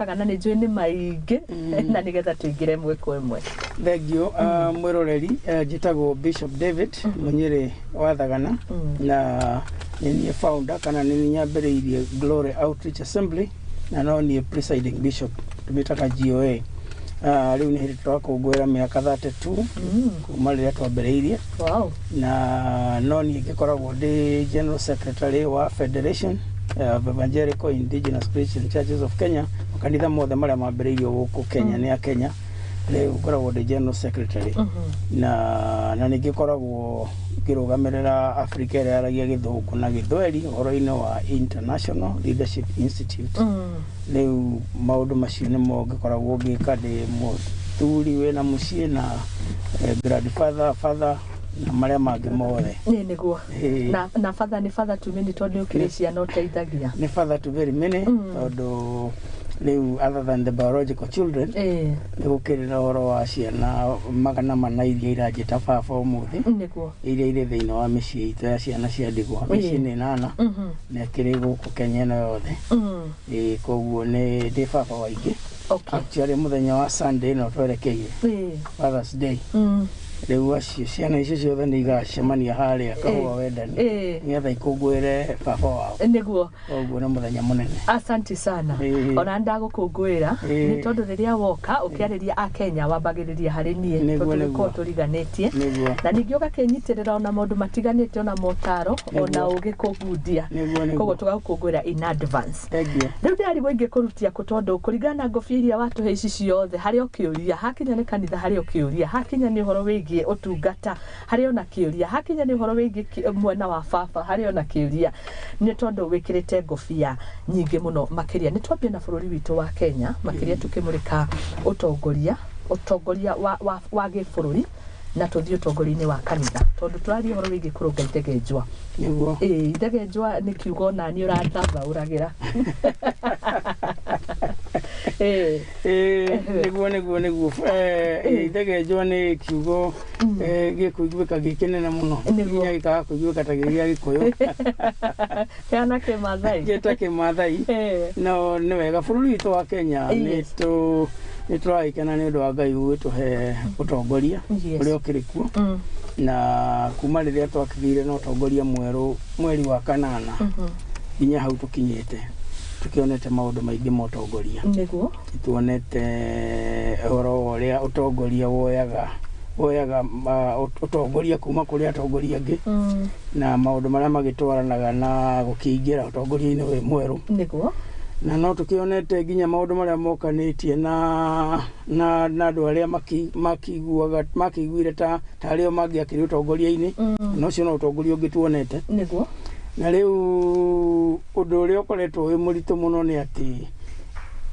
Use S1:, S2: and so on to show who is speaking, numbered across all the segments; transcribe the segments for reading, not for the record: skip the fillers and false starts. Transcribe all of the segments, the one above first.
S1: wĩkaga, na nĩ njũĩ nĩ maingĩ, na nĩgetha tũingĩre ĩmwe kwa ĩmwe.
S2: Thengiũ, mwĩroreri. Njĩtagwo Bishop David Mũnyĩrĩ wa Thagana, na nĩ niĩ founder, kana nĩ niĩ nyambĩrĩirie Glory Outreach Assembly, na no niĩ presiding bishop, tũmĩtaga GOA. Rĩu nĩ hĩndĩ tũrakũngũĩra mĩaka 32 kuma rĩrĩa twambĩrĩirie. Na no niĩ ngĩkoragwo ndĩ general secretary wa Federation of Evangelical Indigenous Christian Churches of Kenya, makanitha mothe marĩa mambĩrĩirio gũkũ Kenya nĩ a Kenya. Rĩu ngoragwo ndĩ general secretary, na ningĩ ngoragwo ngĩrũgamĩrĩra Africa ĩrĩa yaragia Gĩthũngũ na Gĩthweri ũhoro-inĩ wa International Leadership Institute. Rĩu maũndũ macio nĩmo ngĩkoragwo ngĩka, ndĩ mũthuri wĩna mũciĩ na grandfather, father na marĩa mangĩ mothe.
S1: Nĩ nĩguo.
S2: Ĩĩ.
S1: Na father nĩ father to many, tondũ nĩ ũkĩrĩ ciana ũteithagia.
S2: Nĩ father to very many, tondũ rĩu other than the biological children, nĩ gũkĩrĩ na ũhoro wa ciana 400 iria iranjĩta baba ũmũthĩ, iria irĩ thĩinĩ wa mĩciĩ itũ ya ciana cia ndigwa, mĩciĩ nĩ 8 na ĩkĩrĩ gũkũ Kenya ĩno yothe. Ĩĩ, koguo nĩ ndĩ baba wa aingĩ. Actually, mũthenya wa Sunday ĩno twerekeire, Father's Day, rĩu acio ciana icio ciothe nĩ igacemania harĩa Kahũa Wendani nĩgetha ikũngũĩre baba wao. Koguo nĩ mũthenya mũnene.
S1: Asante sana. Ona ndagũkũngũĩra, nĩ tondũ rĩrĩa woka ũkĩarĩria akenya wambagĩrĩria harĩ niĩ, tondũ tũgĩkorwo tũriganĩtie, na ningĩ ũgakĩnyitĩrĩra ona maũndũ matiganĩte, ona motaro, ona ũgĩ kũngundia. Koguo tũgagũkũngũĩra in advance.
S2: Thank you.
S1: Rĩu ndĩrarigwo ingĩkũrutia kũ, tondũ kũringana na ngobia iria watũhe ici ciothe, harĩ o kĩũria. Hakinya nĩ kanitha, harĩ o kĩũria. Hakinya nĩ ũhoro wĩgiĩ ũtungata, harĩ ona kĩũria. Hakinya nĩ ũhoro wĩgiĩ mwena wa baba, harĩ ona kĩũria, nĩ tondũ wĩkĩrĩte ngobia nyingĩ mũno makĩria. Nĩ twambie na bũrũri witũ wa Kenya, makĩria tũkĩmũrĩka ũtongoria wa gĩbũrũri, na tũthiĩ ũtongoria-inĩ wa kanitha, tondũ tũraria ũhoro wĩgiĩ kũrũnga itegenjwa. Ĩĩ, itegenjwa nĩ kiugo nani ũrathathaũragĩra. Ĩĩ.
S2: Ĩĩ, nĩguo. Itegenjwa nĩ kiugo gĩkũiguĩka gĩ kĩnene mũno, nginya gĩkaga kũiguĩka ta gĩ gĩa Gĩkũyũ.
S1: Kĩana kĩmathai.
S2: Gĩta kĩmathai. No nĩ wega, bũrũri witũ wa Kenya nĩ tũragĩkena nĩ ũndũ wa Ngai gũgĩtũhe ũtongoria ũrĩa ũkĩrĩ kuo, na kuma rĩrĩa twakĩgĩire na ũtongoria mwerũ mweri wa kanana nginya hau tũkinyĩte, tũkĩonete maũndũ maingĩ ma ũtongoria. Tuonete ũhoro wa ũrĩa ũtongoria woyaga ũtongoria kuma kũrĩ atongoria angĩ, na maũndũ marĩa magĩtwaranaga na gũkĩingĩra ũtongoria-inĩ wĩ mwerũ. Na no tũkĩonete nginya maũndũ marĩa mokanĩtie na andũ arĩa makĩiguaga makĩiguire ta tarĩo mangĩakĩrĩ ũtongoria-inĩ, na ũcio no ũtongoria ũngĩ tuonete. Na rĩu ũndũ ũrĩa ũkoretwo wĩ mũritũ mũno nĩ atĩ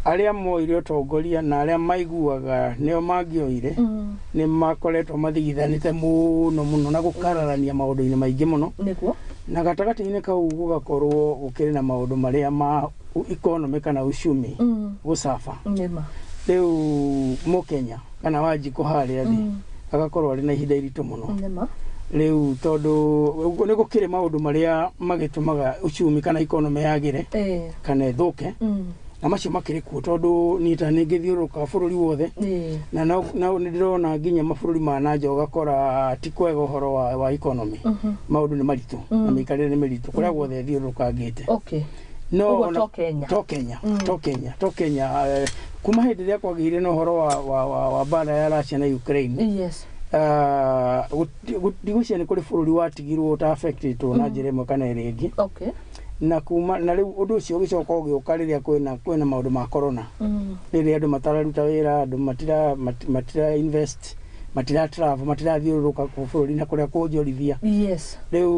S2: arĩa moire ũtongoria na arĩa maiguaga nĩo mangĩoire nĩ makoretwo mathigithanĩte mũno mũno na gũkararania maũndũ-inĩ maingĩ mũno, na gatagatĩ-inĩ kau gũgakorwo gũkĩrĩ na maũndũ marĩa ma economy kana uchumi gũcaba. Rĩu mũkenya kana Wanjikũ harĩa thĩ agakorwo arĩ na ihinda iritũ mũno. Rĩu tondũ nĩ gũkĩrĩ maũndũ marĩa magĩtũmaga uchumi kana economy yagĩre kana ĩthũke, na macio makĩrĩ kuo, tondũ niĩ ta nĩ ngĩthiũrũrũka bũrũri wothe, na no nĩ ndĩrona nginya mabũrũri ma na nja ũgakora ti kwega ũhoro wa economy. Maũndũ nĩ maritũ na mĩikarĩre nĩ mĩritũ kũrĩa guothe thiũrũrũkangĩte. No
S1: Ũguo
S2: ona
S1: to Kenya.
S2: To Kenya, to Kenya. Kuma hĩndĩ ĩrĩa kwagĩire na ũhoro wa mbara ya Russia na Ukraine, ndigwĩciria nĩ kũrĩ bũrũri watigirwo ũta affected na njĩra ĩmwe kana ĩrĩa ĩngĩ. Na kuma na rĩu ũndũ ũcio ũgĩcoka ũgĩũka rĩrĩa kwĩna maũndũ ma corona, rĩrĩa andũ matararuta wĩra, andũ matira invest, matira travel, matirathiũrũrũka kũ bũrũri na kũrĩa kũnjorithia. Rĩu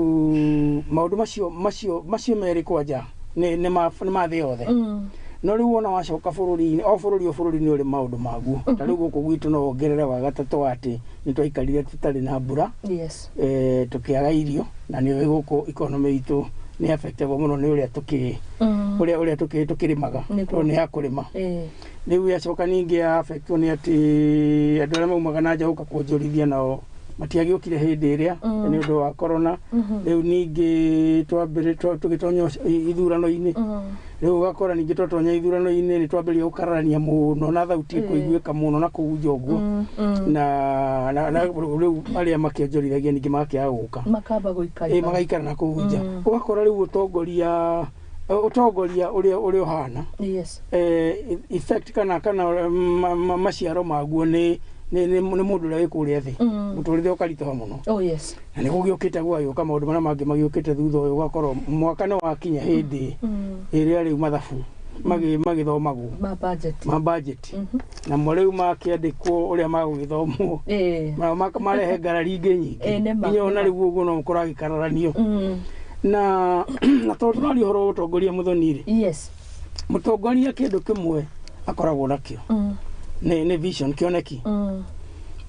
S2: maũndũ macio merĩ kwanja nĩ ma thĩ yothe. No rĩu wona wacoka bũrũri-inĩ, o bũrũri nĩ ũrĩ maũndũ maguo. Ta rĩu gũkũ gwitũ no wongerere wa gatatũ atĩ nĩ twaikarire tũtarĩ na mbura, tũkĩaga irio, na nĩ ũĩ gũkũ economy itũ nĩ affectagwo mũno nĩ ũrĩa tũkĩ ũrĩa tũkĩrĩmaga, tondũ nĩ ya kũrĩma. Rĩu yacoka ningĩ ya affectwo nĩ atĩ andũ arĩa maumaga na nja gũka kuonjorithia nao matiagĩũkire hĩndĩ ĩrĩa nĩ ũndũ wa corona. Rĩu ningĩ twambĩrĩ tũgĩtonya ithurano-inĩ. Rĩu ũgakora ningĩ twatonya ithurano-inĩ nĩ twambĩrĩria gũkararania mũno na thauti ĩkũiguĩka mũno na kũu nja ũguo. Na rĩu arĩa makĩonjorithagia ningĩ magakĩaga gũka.
S1: Makamba gũikara.
S2: Magaikara na kũu nja. Ũgakora rĩu ũtongoria ũrĩa ũhana.
S1: Yes.
S2: Effect kana maciaro maguo nĩ mũndũ ũrĩa wĩ kũrĩa thĩ. Mũtũrĩre ũkaritũha mũno.
S1: Oh yes.
S2: Na nĩ gũgĩũkĩte gwagĩũka maũndũ marĩa mangĩ magĩũkĩte thutha ũyũ, ũgakorwo mwaka nĩ wakinya hĩndĩ ĩrĩa rĩu mathabu magĩthomagwo
S1: ma budget.
S2: Ma budget. Namo rĩu makĩandĩkwo ũrĩa magũgĩthomwo. Marehe ngarari ingĩ nyingĩ. Nginya ona rĩu ũguo no kũragĩkararanio. Na tondũ tũraria ũhoro wa ũtongoria Muthoni rĩ.
S1: Yes.
S2: Mũtongoria kĩndũ kĩmwe akoragwo nakĩo. Nĩ vision, kĩoneki.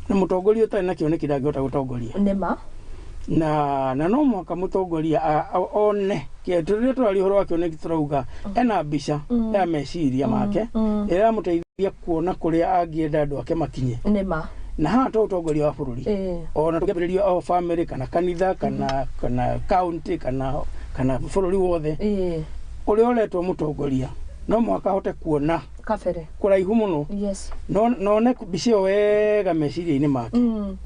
S2: Na mũtongoria ũtarĩ na kĩoneki ndangĩhota gũtongoria.
S1: Nĩma.
S2: Na no mũhaka mũtongoria one rĩrĩa tũraria ũhoro wa kĩoneki tũrauga ena mbica ya meciria make ĩrĩa ĩramũteithia kuona kũrĩa angĩenda andũ ake makinye.
S1: Nĩma.
S2: Na haha to ũtongoria wa bũrũri. Ona tũngĩambĩrĩria o family kana kanitha kana county kana bũrũri wothe. Ũrĩa ũretwo mũtongoria no mũhaka ahote kuona
S1: kabere
S2: kũraihu mũno.
S1: Yes.
S2: No one mbica ĩyo wega meciria-inĩ make.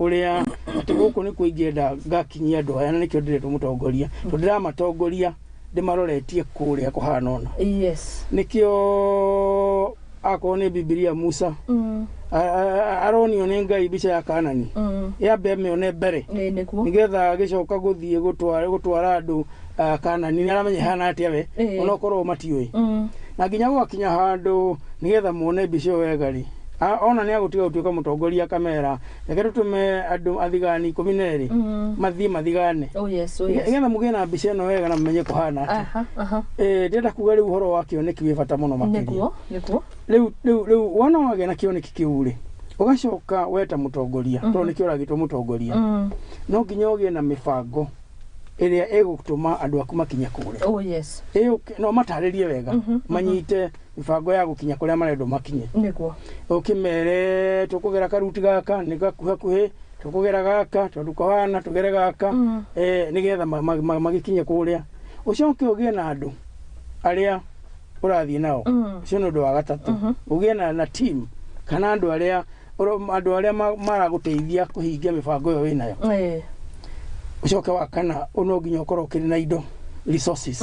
S2: Ũrĩa atĩ gũkũ nĩkuo ingĩenda ngakinyia andũ aya na nĩkĩo ndĩretwo mũtongoria. Tondũ ndĩramatongoria ndĩmaroretie kũrĩa kũhana ũna.
S1: Yes.
S2: Nĩkĩo akorwo nĩ Bibilia Musa aronio nĩ Ngai mbica ya Kanani. Yambe amĩone mbere. Nĩgetha agĩcoka gũthiĩ gũtwara andũ Kanani nĩ aramenya ĩhana atĩa we onokorwo matiũĩ. Na nginya gwakinya handũ nĩgetha muone mbica ĩyo wega rĩ, ona nĩ agũtiga gũtuĩka mũtongoria akamera reke tũtũme andũ athigani 12 mathiĩ mathigane.
S1: Oh yes, oh yes.
S2: Nĩgetha mũgĩe na mbica ĩno wega na mũmenye kũhana atĩa. Ndĩrenda kuga rĩu ũhoro wa kĩoneki wĩ bata mũno makĩria.
S1: Nĩguo, nĩguo.
S2: Rĩu wona wagĩa na kĩoneki kĩu rĩ, ũgacoka weta mũtongoria, tondũ nĩkĩo ũragĩtwo mũtongoria. No nginya ũgĩe na mĩbango ĩrĩa ĩgũtũma andũ aku makinye kũrĩa.
S1: Oh yes.
S2: No matarĩrie wega, manyite mĩbango ya gũkinya kũrĩa marendwo makinye.
S1: Nĩguo.
S2: Ũkĩmere tũkũgera karuti gaka nĩ gakuhakuhĩ, tũkũgera gaka tondũ kũhana tũgere gaka, nĩgetha magĩkinye kũrĩa. Ũcoke ũgĩe na andũ arĩa ũrathiĩ nao. Ũcio nĩ ũndũ wa gatatũ. Ũgĩe na team kana andũ arĩa maragũteithia kũhingia mĩbango ĩyo wĩnayo. Ũcoke wa kana no nginya ũkorwo ũkĩrĩ na indo, resources.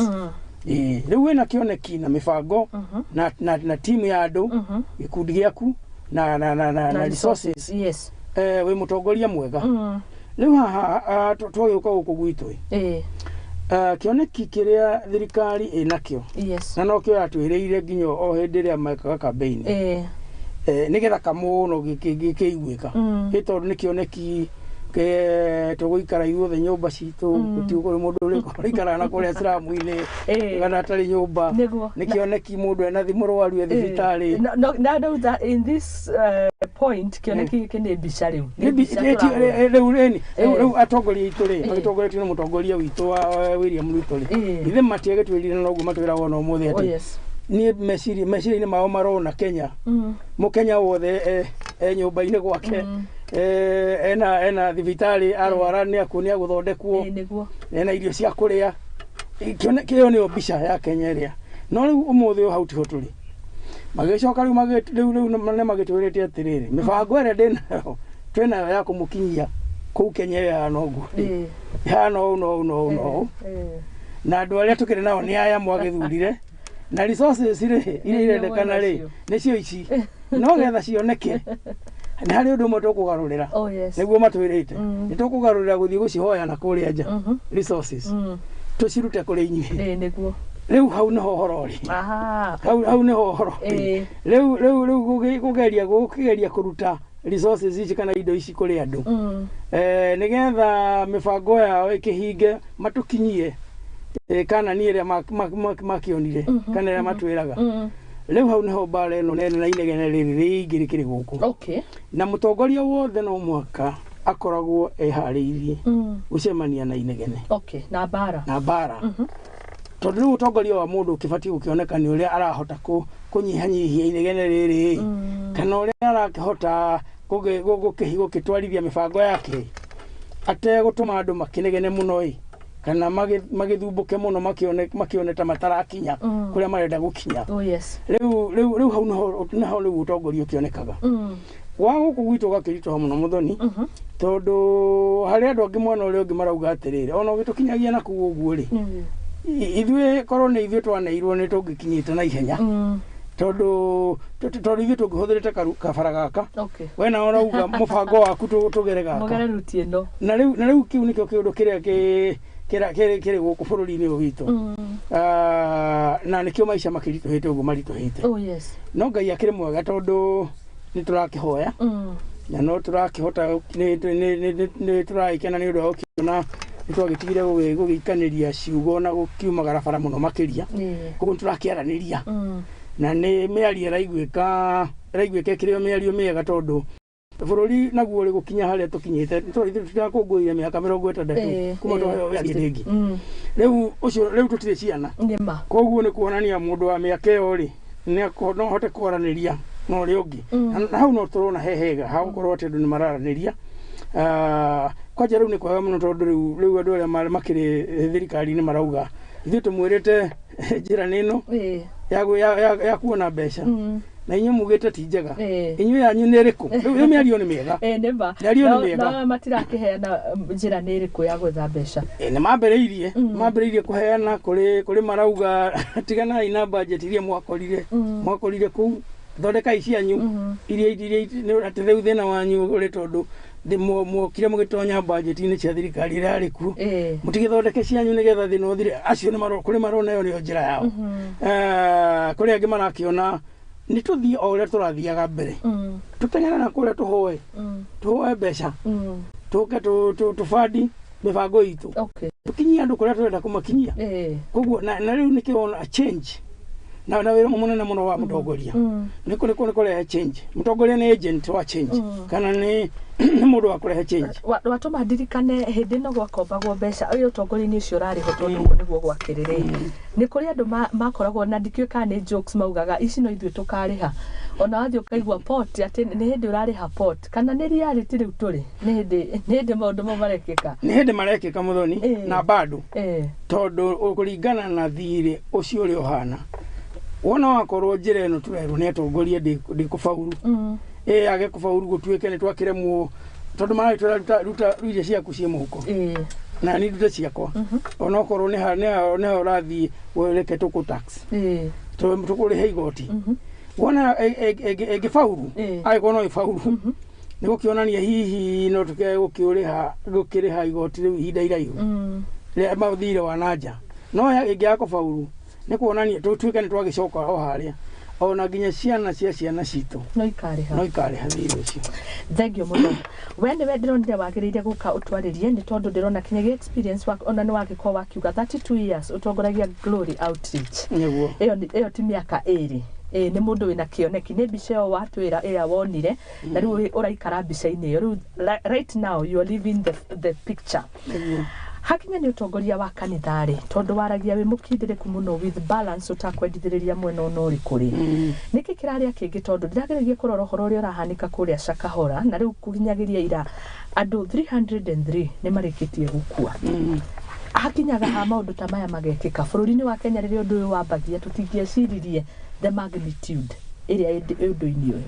S2: Rĩu wĩna kĩoneki na mĩbango na timu ya andũ, gĩkundi gĩaku na resources.
S1: Yes.
S2: Wĩ mũtongoria mwega. Rĩu haha twagĩũka gũkũ gwitũ. Kĩoneki kĩrĩa thirikari ĩnakĩo.
S1: Yes.
S2: Na nokĩo yatwĩrĩire nginya o hĩndĩ ĩrĩa mekaga campaign. Nĩgetha kamũno gĩkĩiguĩka. Ĩ tondũ nĩ kĩoneki tũgũikara ithuothe nyũmba citũ, gũtigũkorwo mũndũ ũrĩikaraga na kũrĩa slum-inĩ kana atarĩ nyũmba. Nĩ kĩoneki mũndũ ena mũrwaru e thibitarĩ.
S1: Na rĩu in this point kĩoneki gĩkĩ nĩ mbica rĩu.
S2: Rĩu atongoria aitũ rĩ, magĩtongoretio nĩ mũtongoria witũ wa William Ruto rĩ, ithe matiagĩtwĩrire na noguo matwĩraga ona ũmũthĩ atĩ niĩ meciria-inĩ mao marona Kenya. Mũkenya wothe e nyũmba-inĩ gwake. Ena thibitarĩ arwara nĩ agũthondekwo, ena irio cia kũrĩa. Kĩo nĩyo mbica ya Kenya ĩrĩa. No rĩu ũmũthĩ ũyũ hau tiho tũrĩ. Magĩcoka rĩu nĩ magĩtwĩrĩte atĩrĩrĩ, mĩbango ĩrĩa ndĩnayo twĩnayo ya kũmũkinyia kũu Kenya ĩyo ĩhana ũguo. Ĩhana ũũ na ũũ na ũũ na ũũ. Na andũ arĩa tũkĩrĩ nao nĩ aya mwagĩthurire. Na resources rĩ, iria irendekana rĩ, nĩcio ici. No getha cioneke. Nĩ harĩ ũndũ ũmwe tũkũgarũrĩra. Nĩguo matwĩrĩte. Nĩ tũkũgarũrĩra gũthiĩ gũcihoya na kũrĩa nja. Resources. Tũcirute kũrĩ inyuĩ.
S1: Nĩguo.
S2: Rĩu hau nĩho ũhoro ũrĩ. Hau nĩho ũhoro ũrĩ. Rĩu gũkĩgeria kũruta resources ici kana indo ici kũrĩ andũ. Nĩgetha mĩbango yao ĩkĩhinge matũkinyie kana nĩ ĩrĩa makĩonire kana ĩrĩa matwĩraga. Rĩu hau nĩho mbara ĩno nene na inegene rĩrĩ rĩingĩ rĩkĩrĩ gũkũ. Na mũtongoria wothe no mũhaka akoragwo eharĩirie gũcemania na inegene.
S1: Na mbara.
S2: Na mbara. Tondũ rĩu ũtongoria wa mũndũ ũkĩbatiĩ gũkĩoneka nĩ ũrĩa arahota kũnyihanyihia inegene rĩrĩ, kana ũrĩa arakĩhota gũgĩtwarithia mĩbango yake ategũtũma andũ makĩnegene mũno ĩ, Kana magĩthumbũke mũno makĩone ta matarakinya kũrĩa marenda gũkinya.
S1: Oh yes.
S2: Rĩu hau nĩho rĩu ũtongoria ũkĩonekaga. Wa gũkũ gwitũ gakĩritũha mũno Muthoni, tondũ harĩ andũ angĩ mwena ũrĩa ũngĩ marauga atĩrĩrĩ, ona ũgĩtũkinyagia na kũu ũguo rĩ, ithuĩ korwo nĩ ithuĩ twaneirwo nĩ tũngĩkinyĩte na ihenya, tondũ ithuĩ tũngĩhũthĩrĩte kabara gaka. We nawe ũrauga mũbango waku tũgere gaka,
S1: mũgere ruti ĩno.
S2: Na rĩu kĩu nĩkĩo kĩũndũ kĩrĩa kĩrĩ gũkũ bũrũri-inĩ ũyũ witũ, na nĩkĩo maica makĩritũhĩte ũguo maritũhĩte.
S1: Oh yes.
S2: No Ngai akĩrĩ mwega tondũ nĩ tũrakĩhoya na no tũrakĩhota, nĩ tũragĩkena nĩ ũndũ wa gũkĩona nĩ twagĩtigire gũgĩikanĩria ciugo na gũkiumagara bara mũno makĩria. Koguo nĩ tũrakĩaranĩria na nĩ mĩario ĩraiguĩka ĩkĩrĩ o mĩario mĩega, tondũ bũrũri naguo ũrĩ gũkinya harĩa tũkinyĩte, tũtirakũngũĩire mĩaka 60 kuma twaheo wĩyathi rĩngĩ. Rĩu ũcio rĩu tũtirĩ ciana, koguo nĩ kuonania mũndũ wa mĩaka ĩyo rĩ no ahote kwaranĩria na ũrĩa ũngĩ, na hau no tũrona he hega hagũkorwo atĩ andũ nĩ mararanĩria. Kwanja rĩu nĩ kwega mũno tondũ rĩu andũ arĩa makĩrĩ thirikari-inĩ marauga ithuĩ tũmwĩrĩte njĩra nĩ ĩno ya kuona mbeca, na inyuĩ mugĩte ti njega, inyuĩ yanyu nĩ ĩrĩkũ? Rĩu mĩario nĩ mĩega.
S1: Mĩario nĩ mĩega. No matirakĩheana njĩra nĩ ĩrĩkũ ya gwetha mbeca.
S2: Nĩ mambĩrĩirie kũheana kũrĩ marauga tiganai na budget iria mwakorire kũu, thondekai cianyu iria atĩ rĩu thĩna wanyu ũrĩ tondũ mwokire mũgĩtonya budget-inĩ cia thirikari ĩrĩa yarĩ kuo, mũtigĩthondeke cianyu nĩgetha thĩna ũthire. Acio nĩ kũrĩ marona ĩyo nĩyo njĩra yao. Kũrĩ angĩ marakĩona nĩ tũthiĩ o ũrĩa tũrathiaga mbere, tũteng'ere na kũrĩa tũhoe mbeca, tũke tũbandi mĩbango itũ, tũkinyie andũ kũrĩa tũrenda kũmakinyia. Koguo na rĩu nĩkĩo change na wĩra mũnene mũno wa mũtongoria nĩ kũrehe change. Mũtongoria nĩ agent wa change, kana nĩ mũndũ wa kũrehe change.
S1: Watũma ndirikane hĩndĩ ĩno gwakombagwo mbeca, ũyũ ũtongoria-inĩ ũcio ũrarĩ ho tondũ ũguo nĩguo gwakĩrĩ. Nĩ kũrĩ andũ makoragwo na ndikĩũĩ kana nĩ jokes maugaga ici no ithuĩ tũkarĩha, ona wathiĩ ũkaigua port atĩ nĩ hĩndĩ ũrarĩha port, kana nĩ reality rĩu tũrĩ, nĩ hĩndĩ maũndũ mau marekĩka.
S2: Nĩ hĩndĩ marekĩka Muthoni, na bado tondũ kũringana na thirĩ ũcio ũrĩa ũhana, wona wakorwo njĩra ĩno tũrerwo nĩ atongoria ndĩkũbauru, age kũbauru gũtuĩke nĩ twakĩremwo, tondũ maragĩtwĩra ruta irio ciaku ciĩ mũhuko na niĩ ndute ciakwa, onokorwo nĩho ũrathiĩ reke tũkũ tax tũkũrĩhe igoti. Wona ĩngĩbauru, angĩkorwo no ĩbauru, nĩ gũkĩonania hihi no tũkĩage gũkĩrĩha igoti rĩu ihinda iraihu rĩa mathirĩ wa nanja. No ĩngĩaga kũbauru nĩ kuonania tũtuĩke nĩ twagĩcoka o harĩa, ona nginya ciana cia ciana citũ
S1: no ikarĩha
S2: thirĩ ũcio.
S1: Thank you mũno. We nĩwe ndĩronire wagĩrĩire gũka ũtwarĩrie, nĩ tondũ ndĩrona kinyagia experience waku, ona nĩ wagĩkorwo wakiuga 32 years ũtongoragia Glory Outreach.
S2: Nĩguo.
S1: Ĩyo ti mĩaka ĩrĩ. Nĩ mũndũ wĩna kĩoneki, nĩ mbica ĩyo watwĩra ĩrĩa wonire, na rĩu ũraikara mbica-inĩ ĩyo. Rĩu right now you are living the picture. Hakinya nĩ ũtongoria wa kanitha rĩ, tondũ waragia wĩ mũkindĩrĩku mũno with balance, ũtakwendithĩrĩria mwena ona ũrĩkũ rĩ, nĩkĩ kĩrarĩa kĩngĩ? Tondũ ndĩrageragia kũrora ũhoro ũrĩa ũrahanĩka kũrĩa Shakahola, na rĩu kũginyagĩria ira andũ 303 nĩ marĩkĩtie gũkua. Hakinyaga ha maũndũ ta maya magekĩka bũrũri-inĩ wa Kenya, rĩrĩa ũndũ ũyũ wambagia tũtingĩeciririe the magnitude ĩrĩa ĩ ũndũ-inĩ ũyũ.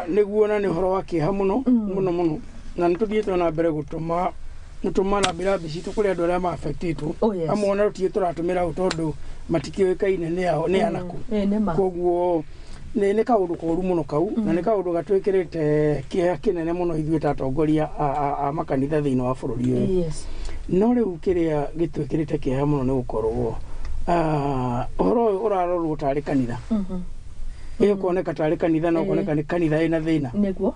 S2: Nĩguo, na nĩ ũhoro wa kĩeha mũno mũno mũno, na nĩ tũthiĩte na mbere gũtũma rambirambi citũ kũrĩ andũ arĩa ma-affectĩtwo. Amwe ona tũtirĩ tũratũmĩra hau tondũ matikĩũĩkaine nĩ anaku. Koguo nĩ kaũndũ koru mũno kau, na nĩ kaũndũ gatwĩkĩrĩte kĩeha kĩnene mũno ithuĩ ta atongoria a makanitha thĩinĩ wa bũrũri ũyũ. No rĩu kĩrĩa gĩtwĩkĩrĩte kĩeha mũno nĩ gũkorwo ũhoro ũyũ ũrarorwo tarĩ kanitha. Ĩyo kuoneka tarĩ kanitha, no kuoneka nĩ kanitha ĩna thĩna.
S1: Nĩguo.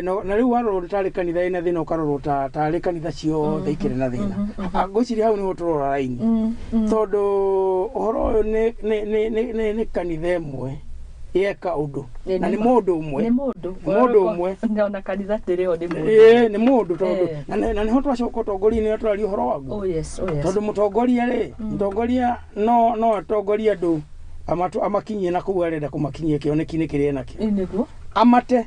S2: Na rĩu warorwo tarĩ kanitha ĩna thĩna, ũkarorwo tarĩ kanitha ciothe ikĩrĩ na thĩna. Ngwĩciria hau nĩho tũrora raini, tondũ ũhoro ũyũ nĩ kanitha ĩmwe yeka ũndũ, na nĩ mũndũ ũmwe.
S1: Nĩ mũndũ
S2: ũmwe.
S1: Ona kanitha ndĩrĩ ho nĩ mũndũ.
S2: Nĩ mũndũ, tondũ na nĩho twacoka ũtongoria-inĩ tũraria ũhoro waguo. Tondũ mũtongoria rĩ, mũtongoria no atongorie andũ amakinyie na kũu arenda kũmakinyia kĩoneki-inĩ kĩrĩa enakĩo.
S1: Nĩguo.
S2: Amate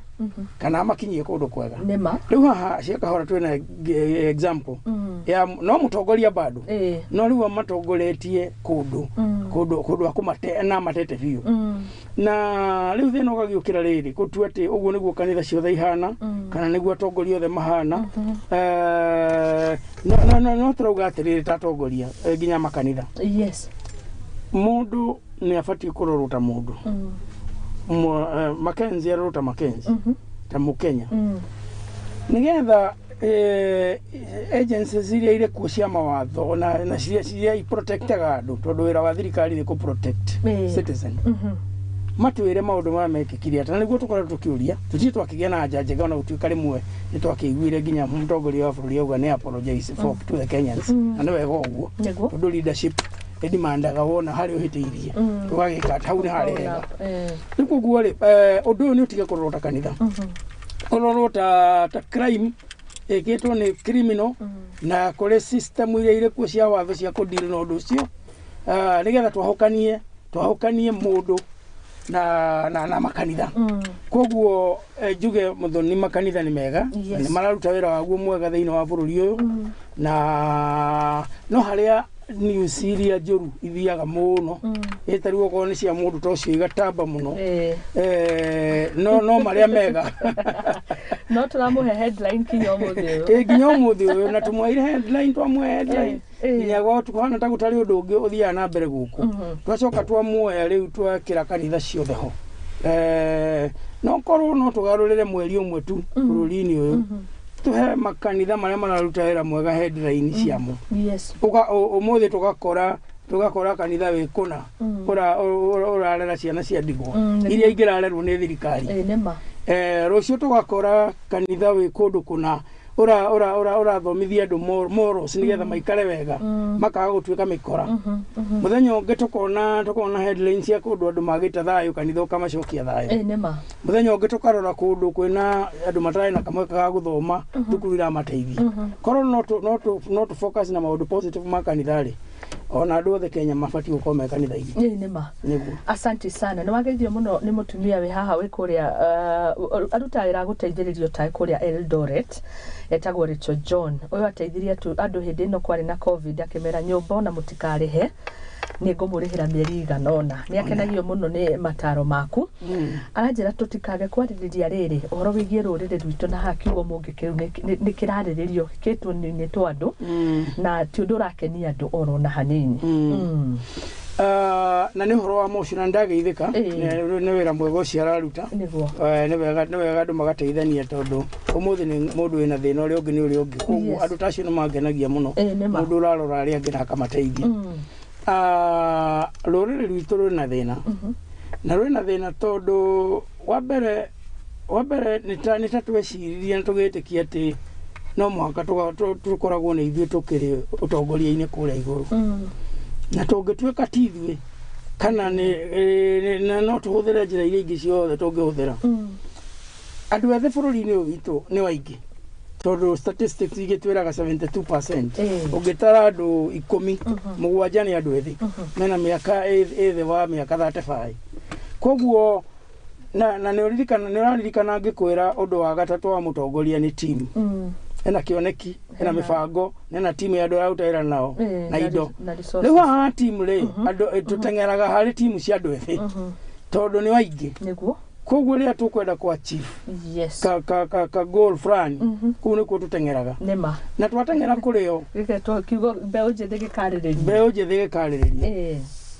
S2: kana amakinyie kũndũ kwega.
S1: Nĩma.
S2: Rĩu haha cia kahora twĩna example ya no mũtongoria bado, no rĩu amatongoretie kũndũ kũndũ akũmate na amatete biũ. Na rĩu thĩna ũgagĩũkĩra rĩrĩ gũtua atĩ ũguo nĩguo kanitha ciothe ihana, kana nĩguo atongoria othe mahana. No tũrauga atĩrĩrĩ, ta atongoria nginya makanitha, mũndũ nĩ abatiĩ kũrorwo ta mũndũ. Mackenzie arorwo ta Mackenzie, ta Mũkenya, nĩgetha agencies iria irĩ kuo cia mawatho na ciria iprotectaga andũ, tondũ wĩra wa thirikari nĩ kũ protect citizen, matwĩre maũndũ maya mekĩkire atĩa. Na nĩguo tũkoretwo tũkĩũria, tũtirĩ twakĩgĩa na anja njega, ona gũtuĩka rĩmwe nĩ twakĩiguire nginya mũtongoria wa bũrũri auga nĩ apologize for to the Kenyans, na nĩ wega ũguo, tondũ leadership ĩdimandaga wona harĩa ũhĩtĩirie ũgagĩka atĩ hau nĩ harĩ hega. Rĩu koguo rĩ, ũndũ ũyũ nĩ ũtige kũrorwo ta kanitha, ũrorwo ta crime ĩkĩtwo nĩ criminal, na kũrĩ system iria irĩ kuo cia watho cia kũdeal na ũndũ ũcio, nĩgetha twahũkanie mũndũ na makanitha. Koguo njuge mũthoni, makanitha nĩ mega na nĩ mararuta wĩra waguo mwega thĩinĩ wa bũrũri ũyũ, na no harĩa news iria njũru ithiaga mũno, ĩ rĩu okorwo nĩ cia mũndũ ta ũcio igatamba mũno. No marĩa mega.
S1: No tũramũhe headline kinya ũmũthĩ ũyũ.
S2: Ĩ, nginya ũmũthĩ ũyũ, na tũmweire headline, twamũhe headline nginya gwa kũhana ta gũtarĩ ũndũ ũngĩ ũthiaga na mbere gũkũ. Twacoka twamuoya rĩu twekĩra kanitha ciothe ho. No korwo no tũgarũrĩre mweri ũmwe tu bũrũri-inĩ ũyũ, tũhe makanitha marĩa mararuta wĩra mwega headline ciamo. Ũmũthĩ tũgakora kanitha wĩ kũna ũrarera ciana cia ndigwa iria ingĩrarerwo nĩ thirikari.
S1: Nĩma.
S2: Rũciũ tũgakora kanitha wĩ kũndũ kũna ũrathomithia andũ morals nĩgetha maikare wega, makaga gũtuĩka mĩkora. Mũthenya ũngĩ tũkona headlines cia kũndũ andũ magĩte thayũ, kanitha ũkamacokia thayũ.
S1: Nĩma.
S2: Mũthenya ũngĩ tũkarora kũndũ kwĩna andũ matarĩ na kamweke ga gũthoma, thukuru iramateithia. Korwo no tũ focus na maũndũ positive ma kanitha rĩ, ona andũ othe Kenya mabatiĩ gũkorwo me kanitha-inĩ.
S1: Nĩma.
S2: Nĩguo.
S1: Asante sana, nĩ wageithio mũno nĩ mũtumia wĩ haha wĩ kũrĩa, arutaga wĩra gũteithĩrĩrio ta kũrĩa Eldoret, etagwo Rachel John. Ũyũ ateithirie andũ hĩndĩ ĩno kwarĩ na COVID, akĩmera nyũmba ona mũtikarĩhe, nĩ ngũmũrĩhĩra mĩeri igana ũna. Nĩ akenagio mũno nĩ mataro maku. Aranjĩra tũtikage kwarĩrĩria rĩrĩ ũhoro wĩgiĩ rũrĩrĩ rwitũ, na haha kiugo mũngĩ kĩu nĩ kĩrarĩrĩrio kĩtũni-inĩ twa andũ, na ti ũndũ ũrakenia andũ oro na hanini.
S2: Na nĩ ũhoro wa mocio na nĩndageithĩka. Nĩ wĩra mwega ũcio araruta. Nĩ wega andũ magateithania, tondũ ũmũthĩ nĩ mũndũ wĩna thĩna, ũrĩa ũngĩ nĩ ũrĩa ũngĩ. Koguo andũ ta acio nĩ mangenagia mũno,
S1: Nĩma.
S2: Mũndũ ũrarora arĩa angĩ na akamateithia. Rũrĩrĩ rwitũ rwĩna thĩna, na rwĩna thĩna tondũ wa mbere nĩ ta tweciririe na tũgĩtĩkia atĩ no mũhaka tũkoragwo nĩ ithuĩ tũkĩrĩ ũtongoria-inĩ kũrĩa igũrũ, na tũngĩtuĩka ti ithuĩ kana nĩ na no tũhũthĩre njĩra iria ingĩ ciothe tũngĩhũthĩra. Andũ ethĩ bũrũri-inĩ ũyũ witũ nĩ waingĩ, tondũ statistics igĩtwĩraga 72%. Ũngĩtara andũ 10, 7 nĩ andũ ethĩ mena mĩaka ĩ thĩ wa mĩaka 35. Koguo na nĩ ũraririkana ngĩkwĩra ũndũ wa gatatũ wa mũtongoria nĩ team. Ena kĩoneki, ena mĩbango, ena timu ya andũ araruta wĩra nao na indo.
S1: Na resources.
S2: Rĩu haha timu rĩ, andũ tũteng'eraga harĩ timu cia andũ ethĩ tondũ nĩ waingĩ. Koguo rĩrĩa tũkwenda kwa achieve ka goal fulani, kũu nĩkuo tũteng'eraga. Na twateng'era kũrĩo,
S1: Gĩgetwo kiugo mbeũ njĩthĩ gĩkarĩrĩria.
S2: Mbeũ njĩthĩ gĩkarĩrĩria.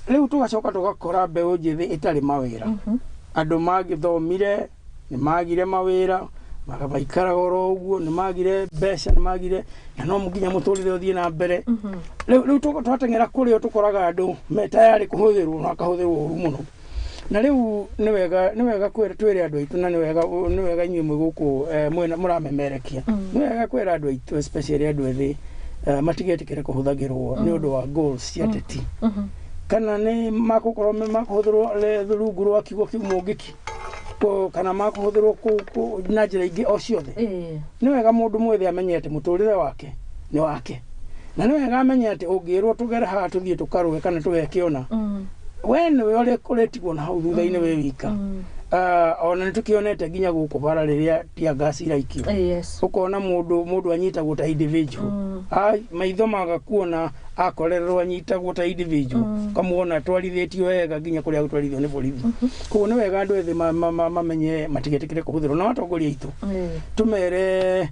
S2: Rĩu tũgacoka tũgakora mbeũ njĩthĩ ĩtarĩ mawĩra. Andũ magĩthomire nĩ magire mawĩra, maikaraga oro ũguo, nĩ magire mbeca, nĩ magire, na no nginya mũtũrĩre ũthiĩ na mbere. Rĩu twateng'era kũrĩo, tũkoraga andũ me tayarĩ kũhũthĩrwo na makahũthĩrwo ũru mũno. Na rĩu nĩ wega twĩre andũ aitũ, na nĩ wega inyuĩ mwĩ gũkũ, mwĩna mũramemerekia, nĩ wega kwĩra andũ aitũ, especially andũ ethĩ, matigetĩkĩre kũhũthagĩrwo nĩ ũndũ wa goals cia teti, kana nĩ makũkorwo makũhũthĩrwo rungu rwa kiugo kĩu mũngĩki, kana makũhũthĩrwo na njĩra ingĩ o ciothe. Nĩ wega mũndũ mwĩthĩ amenye atĩ mũtũrĩre wake nĩ wake, na nĩ wega amenye atĩ ũngĩrwo tũgere haha tũthiĩ tũkarũe kana tũgeke ũna, we nĩwe ũrĩa ũrĩtigwo na hau thutha-inĩ wĩ wika. Ona nĩ tũkĩonete nginya gũkũ bara rĩrĩa tear gas iraikio, ũkona mũndũ anyitagwo ta individual. Maitho maga kuona akorererwo anyitagwo ta individual, ũkamuona atwarithĩtio wega nginya kũrĩa gũtwarithio nĩ borithi. Koguo nĩ wega andũ ethĩ mamenye matigetĩkĩre kũhũthĩrwo na atongoria aitũ, tũmere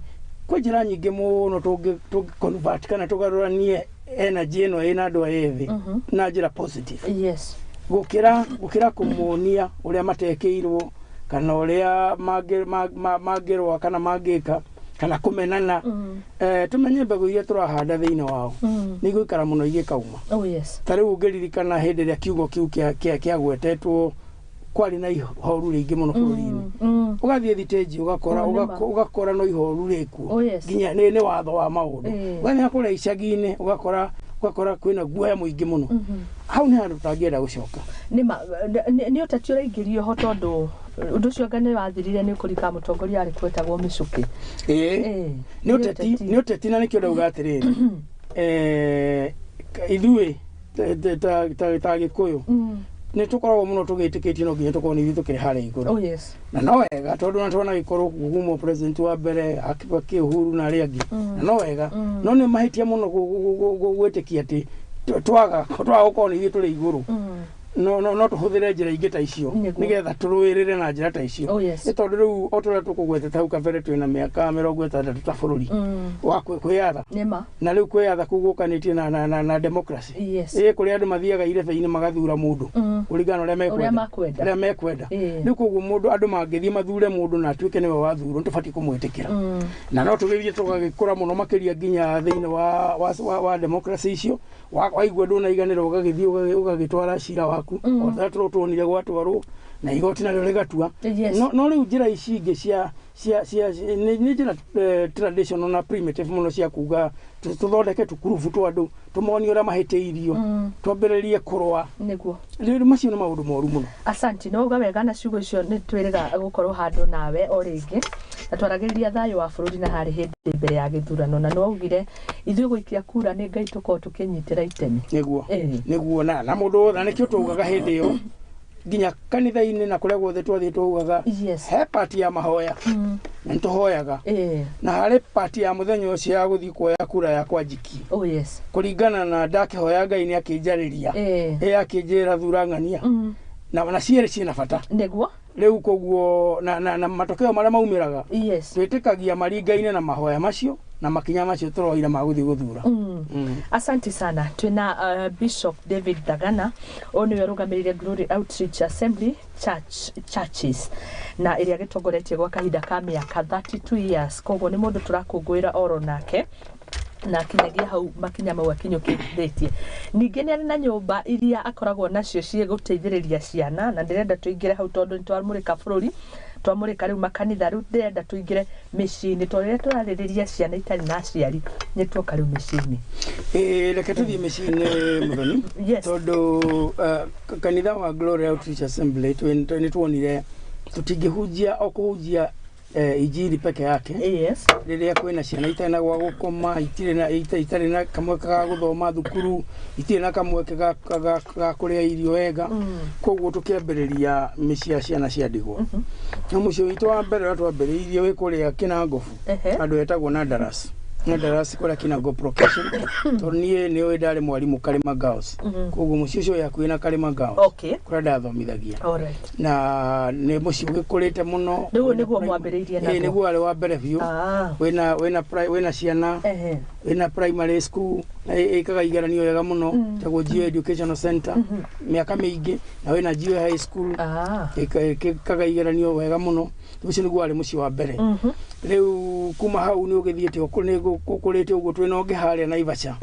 S2: kwĩ njĩra nyingĩ mũno tũngĩ convert kana tũgarũranie energy ĩno ĩna andũ aya ethĩ na njĩra positive, gũkĩra kũmonia ũrĩa matekĩirwo kana ũrĩa mangĩrũa kana mangĩka kana kũmenana. Tũmenye mbegũ iria tũrahanda thĩinĩ wao nĩ igũikara mũno igĩkauma.
S1: Oh yes.
S2: Ta rĩu ũngĩririkana hĩndĩ ĩrĩa kiugo kĩu kĩagwetetwo, kwarĩ na ihoru rĩingĩ mũno bũrũri-inĩ. Ũgathiĩ thitĩnji ũgakora
S1: Oh, nĩma.
S2: ũgakora no ihoru rĩkuo.
S1: Oh yes.
S2: Nginya nĩ watho wa maũndũ. Ũgathiĩ kũrĩa icagi-inĩ ũgakora kwĩna guoya mũingĩ mũno. Hau nĩ handũ tũtangĩenda gũcoka.
S1: Nĩma nĩ ũteti ũraingĩrio ho, tondũ ũndũ ũcio anga nĩ wathirire nĩ ũkũrika mũtongoria arĩ kwetagwo Mĩcũkĩ.
S2: Ĩĩ, nĩ ũteti, nĩ ũteti, na nĩkĩo ndauga atĩrĩrĩ, ithuĩ ta Gĩkũyũ nĩ tũkoragwo mũno tũgĩtĩkĩtie no nginya tũkorwo nĩ ithuĩ tũkĩrĩ harĩa igũrũ.
S1: Oh yes.
S2: Na no wega, tondũ na twanagĩkorwo kuma president wa mbere Kibaki, Uhuru na arĩa angĩ, na no wega, no nĩ mahĩtia mũno gwĩtĩkia atĩ twaga gũkorwo nĩ ithuĩ tũrĩ igũrũ, no tũhũthĩre njĩra ingĩ ta icio nĩgetha tũrũĩrĩre na njĩra ta icio.
S1: Oh yes.
S2: Nĩ tondũ rĩu o ta ũrĩa tũkũgwetete hau kabere, twĩna mĩaka 60 ta bũrũri wa kwĩyatha.
S1: Nĩma.
S2: Na rĩu kwĩyatha kũu gũkanĩtie na democracy, ĩ kũrĩa andũ mathiaga irebe-inĩ magathura mũndũ kũringana na ũrĩa
S1: ũrĩa
S2: mekwenda,
S1: makwenda.
S2: Ũrĩa mekwenda. Rĩu koguo mũndũ, andũ mangĩthiĩ mathure mũndũ na atuĩke nĩwe wathurwo, nĩ tũbatiĩ kũmwĩtĩkĩra. Na no tũgĩthiĩ tũgagĩkũra mũno makĩria nginya thĩinĩ wa democracy icio, waigua ndũnaiganĩra, ũgagĩthiĩ ũgagĩtwara cira waku, o ta tuonire gwatwarwo na igoti narĩo rĩgatua. No rĩu njĩra ici ingĩ cia nĩ njĩra traditional na primitive mũno cia kuga tũthondeke tũkurubu twa andũ, tũmonie ũrĩa mahĩtĩirio, twambĩrĩrie kũrũa. Rĩu macio nĩ maũndũ moru mũno.
S1: Asanti, nĩ wauga wega na ciugo icio nĩ twĩrĩga gũkorwo handũ nawe o rĩngĩ, na twaragĩrĩria thayũ wa bũrũri na harĩ hĩndĩ mbere ya gĩthurano, na nĩ waugire ithuĩ gũikia kura nĩ Ngai tũkorwo tũkĩnyitĩra itemi.
S2: Nĩguo. Nĩguo, na mũndũ wothe, na nĩkĩo twaugaga hĩndĩ ĩyo nginya kanitha-inĩ na kũrĩa guothe twathiĩ twaugaga, he pati ya mahoya na nĩ tũhoyaga, na harĩ pati ya mũthenya ũcio ya gũthiĩ kuoya kura yakwa njiki,
S1: Oh yes.
S2: kũringana na ndakĩhoya Ngai nĩ akĩnjarĩria, ĩ akĩnjĩra thura ng'ania, na cierĩ ciĩna bata. Rĩu koguo na matokeo marĩa maumĩraga, twĩtĩkagia maringaine na mahoya macio na makinya macio tũroire ma gũthiĩ gũthura.
S1: Asante sana. Twina Bishop David Thagana, ũyũ nĩwe ũrũgamĩrĩire Glory Outreach Assembly Church, Churches, na ĩrĩa gĩtongoretie gwa kahinda ka mĩaka 32 years. Koguo nĩ mũndũ tũrakũngũĩra oro nake na akinyagia hau makinya mau akinyũkithĩtie. Ningĩ nĩ arĩ na nyũmba iria akoragwo nacio ciĩ gũteithĩrĩria ciana, na ndĩrenda tũingĩre hau tondũ nĩ twamũrĩka bũrũri, twamũrĩka rĩu makanitha, rĩu ndĩrenda tũingĩre mĩciĩ-inĩ, tondũ rĩrĩa tũrarĩrĩria ciana itarĩ na aciari nĩ tuoka rĩu mĩciĩ-inĩ.
S2: Ĩĩ, reke tũthiĩ mĩciĩ-inĩ, Mũthoni, tondũ kanitha wa Glory Outreach Assembly nĩ tuonire tũtingĩhunjia o kũhunjia injiri peke yake rĩrĩa kwĩna ciana itarĩ na gwa gũkoma, itirĩ na itarĩ na kamweke ga gũthoma thukuru, itirĩ na kamweke ga kũrĩa irio wega. Koguo tũkĩambĩrĩria mĩciĩ ya ciana cia ndigwa, na mũciĩ witũ wa mbere ũrĩa twambĩrĩirie wĩ kũrĩa Kinangofu, handũ hetagwo Nandaras, Nandaras kũrĩa Kinangop location, tondũ niĩ nĩ ũĩ ndarĩ mwarimũ Karima Girls. Koguo mũciĩ ũcio wĩ hakuhĩ na Karima Girls, kũrĩa ndathomithagia, na nĩ mũciĩ ũgĩkũrĩte mũno.
S1: Rĩu nĩguo mwambĩrĩirie
S2: Ĩĩ,
S1: naguo?
S2: Nĩguo warĩ wa mbere biũ. Wĩna ciana, wĩna primary school na ĩkaga igeranio wega mũno, tagwo Geo Educational Center mĩaka mĩingĩ, na wĩna Geo High School, ĩkaga igeranio wega mũno. Ũcio nĩguo warĩ mũciĩ wa mbere. Rĩu kuma hau nĩ ũgĩthiĩte nĩ gũkũrĩte ũguo. Twĩna ũngĩ harĩa Naivasha,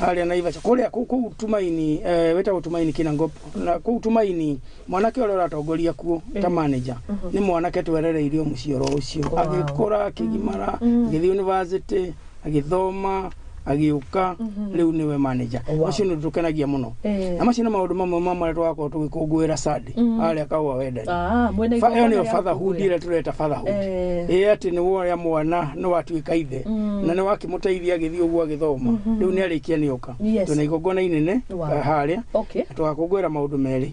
S2: harĩa Naivasha kũrĩa kũu Tumaini, wĩtagwo Tumaini Kinangop, na kũu Tumaini mwanake ũrĩa ũratongoria kuo ta manager nĩ mwanake twerereirio mũciĩ oro ũcio. Agĩkũra, akĩgimara, agĩthiĩ university, agĩthoma, agĩũka, rĩu nĩwe manager. Ũcio nĩ ũndũ tũkenagia mũno. Na macio nĩ maũndũ mamwe ma marĩa tũgakorwo tũgĩkũngũĩra Sunday harĩa Kahũa Wendani.
S1: Mwĩna
S2: Ĩyo
S1: igongona
S2: nĩyo
S1: rĩa
S2: fatherhood
S1: gũkũngũĩra.
S2: ĩrĩa tũreta fatherhood. Ĩ atĩ nĩ woya mwana, nĩ watuĩka ithe, na nĩ wakĩmũteithia agĩthiĩ ũguo agĩthoma, rĩu nĩ arĩkia nĩ oka. Twĩna igongona inene, harĩa tũgakũngũĩra maũndũ merĩ.